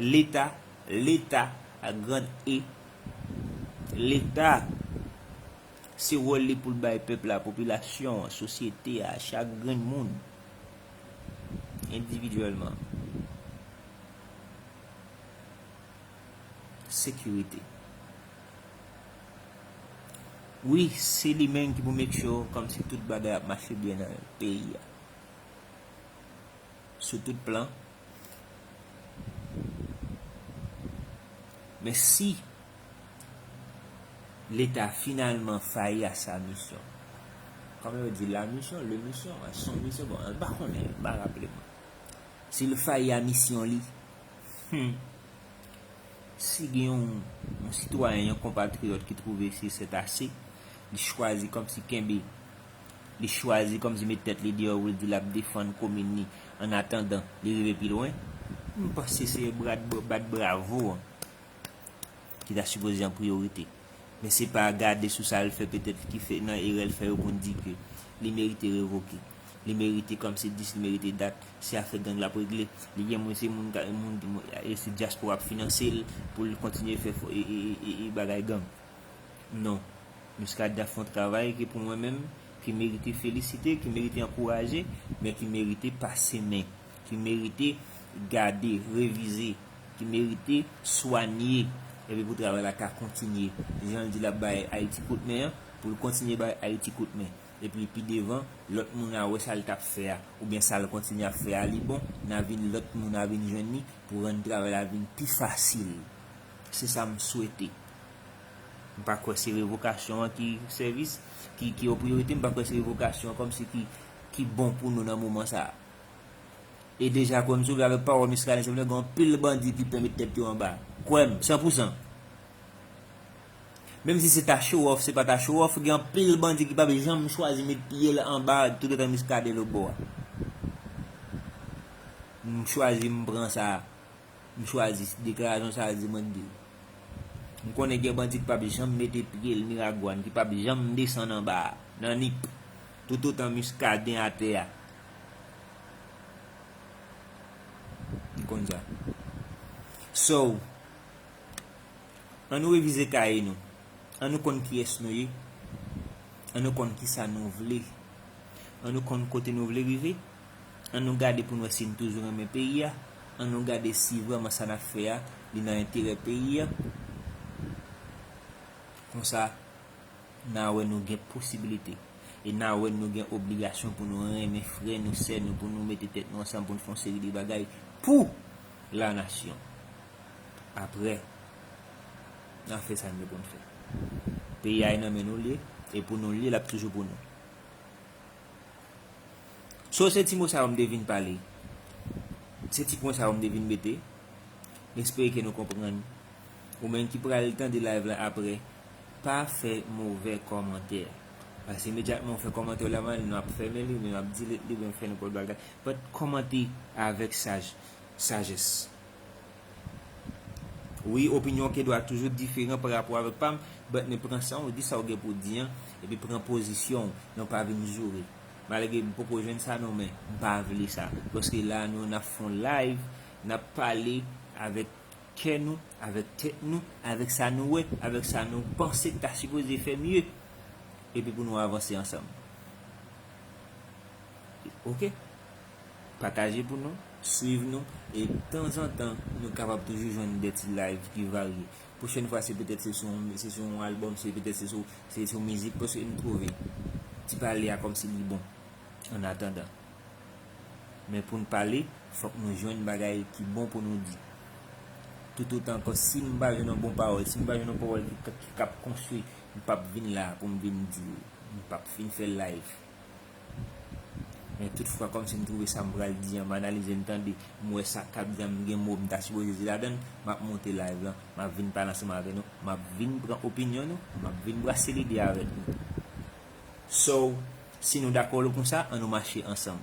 Leta, Leta, ak gran E. Leta, se wòl li pou l bay pèp la, popilasyon an, sosyete a, chak grenn moun, endividyèlman, sekirite. Wi, se li menm ki pou make sure kòmsi tout bagay ap mache byen nan peyi a. Sou tout plan. Men si Leta finalman fayi a sa misyon, kòman yo di la mission, le mission, son mission, bon, m pa konnen, m pa raple mwen. Si l fayi a misyon li, hmm, si gen yon, yon sitwayen, yon konpatriyòt ki twouve se sètase, li chwazi kòmsi kenbe, li chwazi kòmsi met tèt li deyò pou l di l ap defann komin li, an atandan li rive pi lwen, m panse se bra, bat bravo an ki ta sipoze an priyorite. Men se pa gade sou sa l fè petèt ki fè nan erè l fè yo pou n di ke li merite revoke. Li merite kòmsi dis, li merite dat, se afè gang l ap regle. Li gen moun, se moun, moun, moun, e se dyaspora ap finanse l pou l kontinye fè fo-, e, e, e, e, e bagay gang. Non. Muscadin ap fè yon travay ki pou mwen menm, ki merite felisite, ki merite ankouraje, men ki merite pase men, ki merite gade, revize, ki merite swanye, epi pou travay la ka kontinye. Jan l di l ap bay Ayiti kout men an, pou l kontinye bay Ayiti kout men. Epi pi devan, lòt moun a wè sa l t ap fè a, oubyen sa l kontinye ap fè a, li bon, n a vin lòt moun a vin jwenn li pou rann travay la vin pi fasil. Se sa m swete. M pa kwè se revokasyon an ki sèvis, ki, ki an priyorite, m pa kwè se revokasyon an kòmsi ki, ki bon pou nou nan moman sa a. E deja, kwè m sou vle avèk pawòl Miskaden, se vle gen anpil bandi ki pè met tèt yo anba. Kwè m, san pou san. Menm si se ta show off, se pa ta show off, gen anpil bandi ki p ap janm chwazi met pye l anba toutotan Miskaden lòt bò a. M chwazi, m pran sa. M chwazi deklarasyon sa a di mwen di. M konnen gen bandi ki p ap janm mete pye l Miragwàn, ki p ap janm desann anba a, nan Nip, toutotan Miskaden atè a. M konn sa. So, ann nou revize kaye nou. Ann nou konn kiyès nou ye. Ann nou konn kisa nou vle. Ann nou konn kote nou vle rive. Ann nou gade pou n wè si n toujou renmen peyi a. Ann nou gade si vrèman sa n ap fè a, li nan enterè peyi a. Konsa, n a wè nou gen posibilite. E n a wè nou gen obligasyon pou nou renmen frè nou, sè nou, pou nou mete tèt nou ansanm, pou n fè yon seri de bagay pou lanasyon. Apre, n a fè sa n gen pou n fè. Peyi a nan men nou l ye, e pou nou l ye, l ap toujou pou nou. So, se ti mo sa yo m te vin pale. Se ti pwen sa yo m te vin mete. M espere ke nou konprann. Ou menm ki pral tande live la apre, pa fè movè kòmantè. Paske imedyatman ou fè kòmantè w la, nou ap fèmen li, oubyen m ap delete li, oubyen m fè nenpòt bagay. But kòmante avèk saj, sajès. Wi, opinyon ke dwa toujou diferan pa rapò avèk pa m, but men pran sa w di, sa w gen pou w di an, epi pran pozisyon w, non pa vin joure. Malgre m poko jwenn sa non, men m pa vle sa. Paske la nou n ap fè yon live, n ap pale avèk kè nou, avèk tèt nou, avèk sa nou wè, avèk sa nou panse k ta sipoze fè mye. Epi pou nou avanse ansanm. Ok? Pataje pou nou, swiv nou, e tanzantan, nou kapab toujou jwenn de ti live ki varye. Pwochèn fwa, se petèt se sou, se sou yon albòm, se petèt se sou, se sou mizik, paske nou twouve ti pale a kòmsi li bon, an atandan. Men pou n pale, fòk nou jwenn bagay ki bon pou nou di. Toutotan ke si m pa jwenn yon bon pawòl, si m pa jwenn yon pawòl ki, ki, ki kab konstwi, m p ap vin la pou m vin di l. M p ap vin fè live. Men tout fwa, kòmsi m twouve sa m pral di an, m analize, m tande, m wè sa k ap di an, m gen mo m ta sipoze di ladan l, m ap monte live lan, m ap vin pale ansanm avè nou, m ap vin pran opinyon nou, m ap vin brase lide avèk nou. So, si nou dakò konsa, ann nou mache ansanm.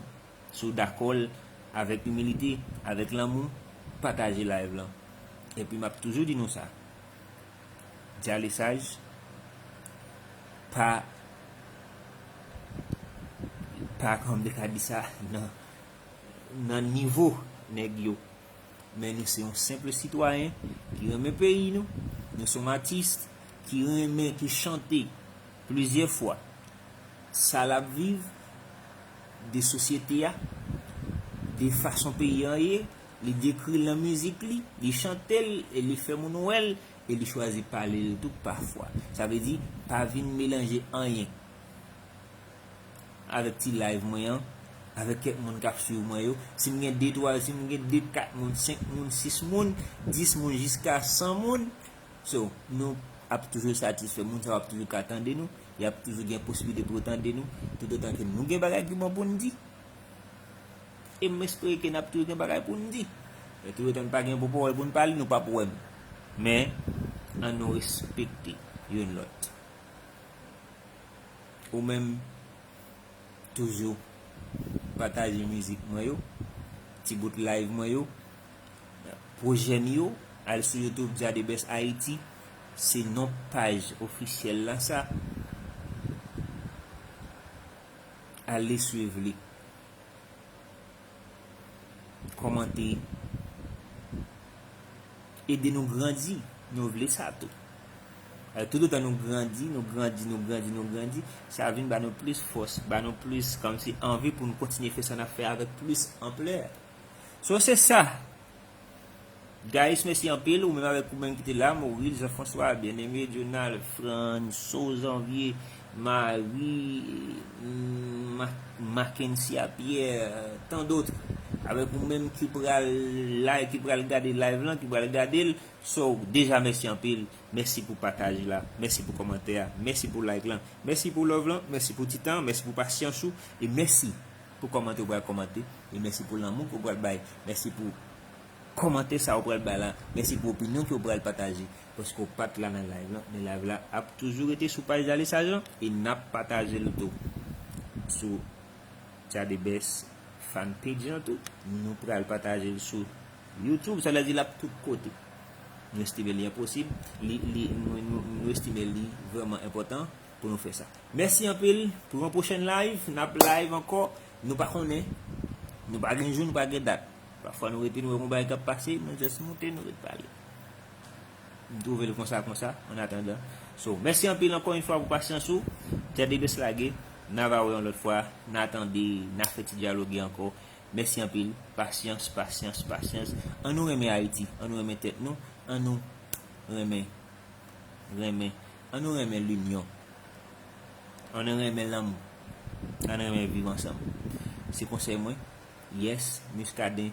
Si w dakò l, avèk imilite, avèk lanmou, pataje live lan. Epi m ap toujou di nou sa. Djalesaj pa, pa, kòman m te ka di sa, nan, nan nivo nèg yo. Men nou se yon senp sitwayen ki renmen peyi nou. Nou se yon atis ki renmen, ki chante plizyè fwa sa l ap viv, de sosyete a, de fason peyi an ye. Li dekri l nan mizik li, li chante l, e li fè moun wè l, e li chwazi pale l tou pafwa. Sa vle di, pa vin melanje anyen avèk ti live mwen an, avèk kèk moun k ap swiv mwen yo. Si m gen de, twa, si m gen de, kat moun, senk moun, sis moun, dis moun, jiska san moun, so, nou ap toujou satisfè. Moun sa yo ap toujou ka tande nou, y ap toujou gen posiblite pou yo tande nou, toutotan ke nou gen bagay ki bon pou n di. E m espere ke n ap toujou gen bagay pou n di. Men toutotan n pa gen bon pawòl pou n pale, nou p ap wè m. Men, ann nou respekte youn lòt. Ou menm, toujou pataje mizik mwen yo, ti bout live mwen yo, pwojè m yo, al sou YouTube Djadebest Haïti, se non paj ofisyèl la sa. Ale swiv li. Kòmante. Ede nou grandi. Nou vle sa tou. Alò, toutotan nou grandi, nou grandi, nou grandi, nou grandi, sa vin ba nou plis fòs, ba nou plis, kòmsi, anvi pou nou kontinye fè sa n ap fè avèk plis anplè. So, se sa. Guys, mèsi anpil, ou menm avèk ou menm ki te la, Moril, Jean-François, Bien-Aimé, Jonal, Franso, Janvier, Marie, Ma-, Mackensia Pierre, tant d'autres, avèk ou menm ki pral live, ki pral gade live lan, ki pral gade l. So, deja mèsi anpil. Mèsi pou pataj la, mèsi pou kòmantè a, mèsi pou like lan, mèsi pou love lan, mèsi pou ti tan, mèsi pou pasyans ou, e mèsi pou kòmantè ou pral kòmante, e mèsi pou lanmou ke ou pral bay, mèsi pou kòmantè sa ou pral bay la, mèsi pou opinyon ke ou pral pataje, paske ou pa t la nan live lan, men live la ap toujou rete sou paj Djalesaj lan, e n ap pataje l tou sou Djadebest fan page lan tou. Nou pral pataje l sou YouTube, sa vle di l ap tout kote. Nou estime li enposib, li, li, nou, nou, nou estime li vrèman enpòtan pou nou fè sa. Mèsi anpil. Pou yon pwochèn live, n ap live ankò. Nou pa konnen. Nou pa gen jou, nou pa gen dat. Pafwa nou rete, nou wè yon bagay k ap pase, nou just moute, nou ret pale. M twouve l konsa, konsa, an atandan. So, mèsi anpil ankò yon fwa pou pasyans ou. Djadebest lage, n a va wè yon lòt fwa, n a tande, n a fè ti dyaloge ankò. Mèsi anpil. Pasyans, pasyans, pasyans. Ann nou renmen Ayiti, ann nou renmen tèt nou, ann nou renmen, renmen, ann nou renmen linyon. Ann nou renmen lanmou, ann renmen viv ansanm. Se konsèy mwen. Yes, Muscadin,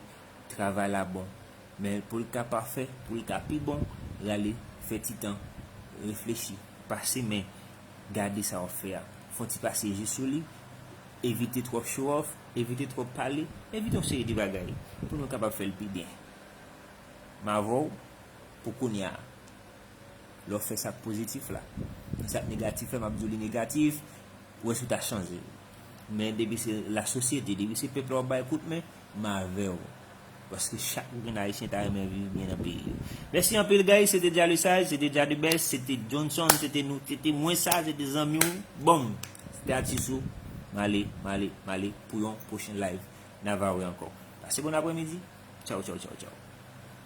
travay la bon. Men pou l ka pafè, pou l ka pi bon, rale, fè ti tan, reflechi, pase men, gade sa w ap fè a. Fè yon ti pase je sou li, evite twòp show off, evite twòp pale, evite yon seri de bagay pou nou kapab fè l pi byen. M avè w pou kounye a. Lè w fè sa k pozitif la. Sa k negatif la, m ap di w li negatif, ou wè si w ta chanje l. Men depi se lasosyete, depi se pèp la w ap bay kout men, m avè w. Paske chak grenn Ayisyen ta renmen viv byen nan peyi yo. Mèsi anpil, guys. Se te Djalesaj, se te Djadebest, se te Johnson, se te nou, se te mwen sa, se te zanmi w. Bòm! Se te atis ou. M ale, m ale, m ale pou yon pwochen live. N a va wè ankò. Pase bon aprèmidi. Tchaw, tchaw, tchaw, tchaw.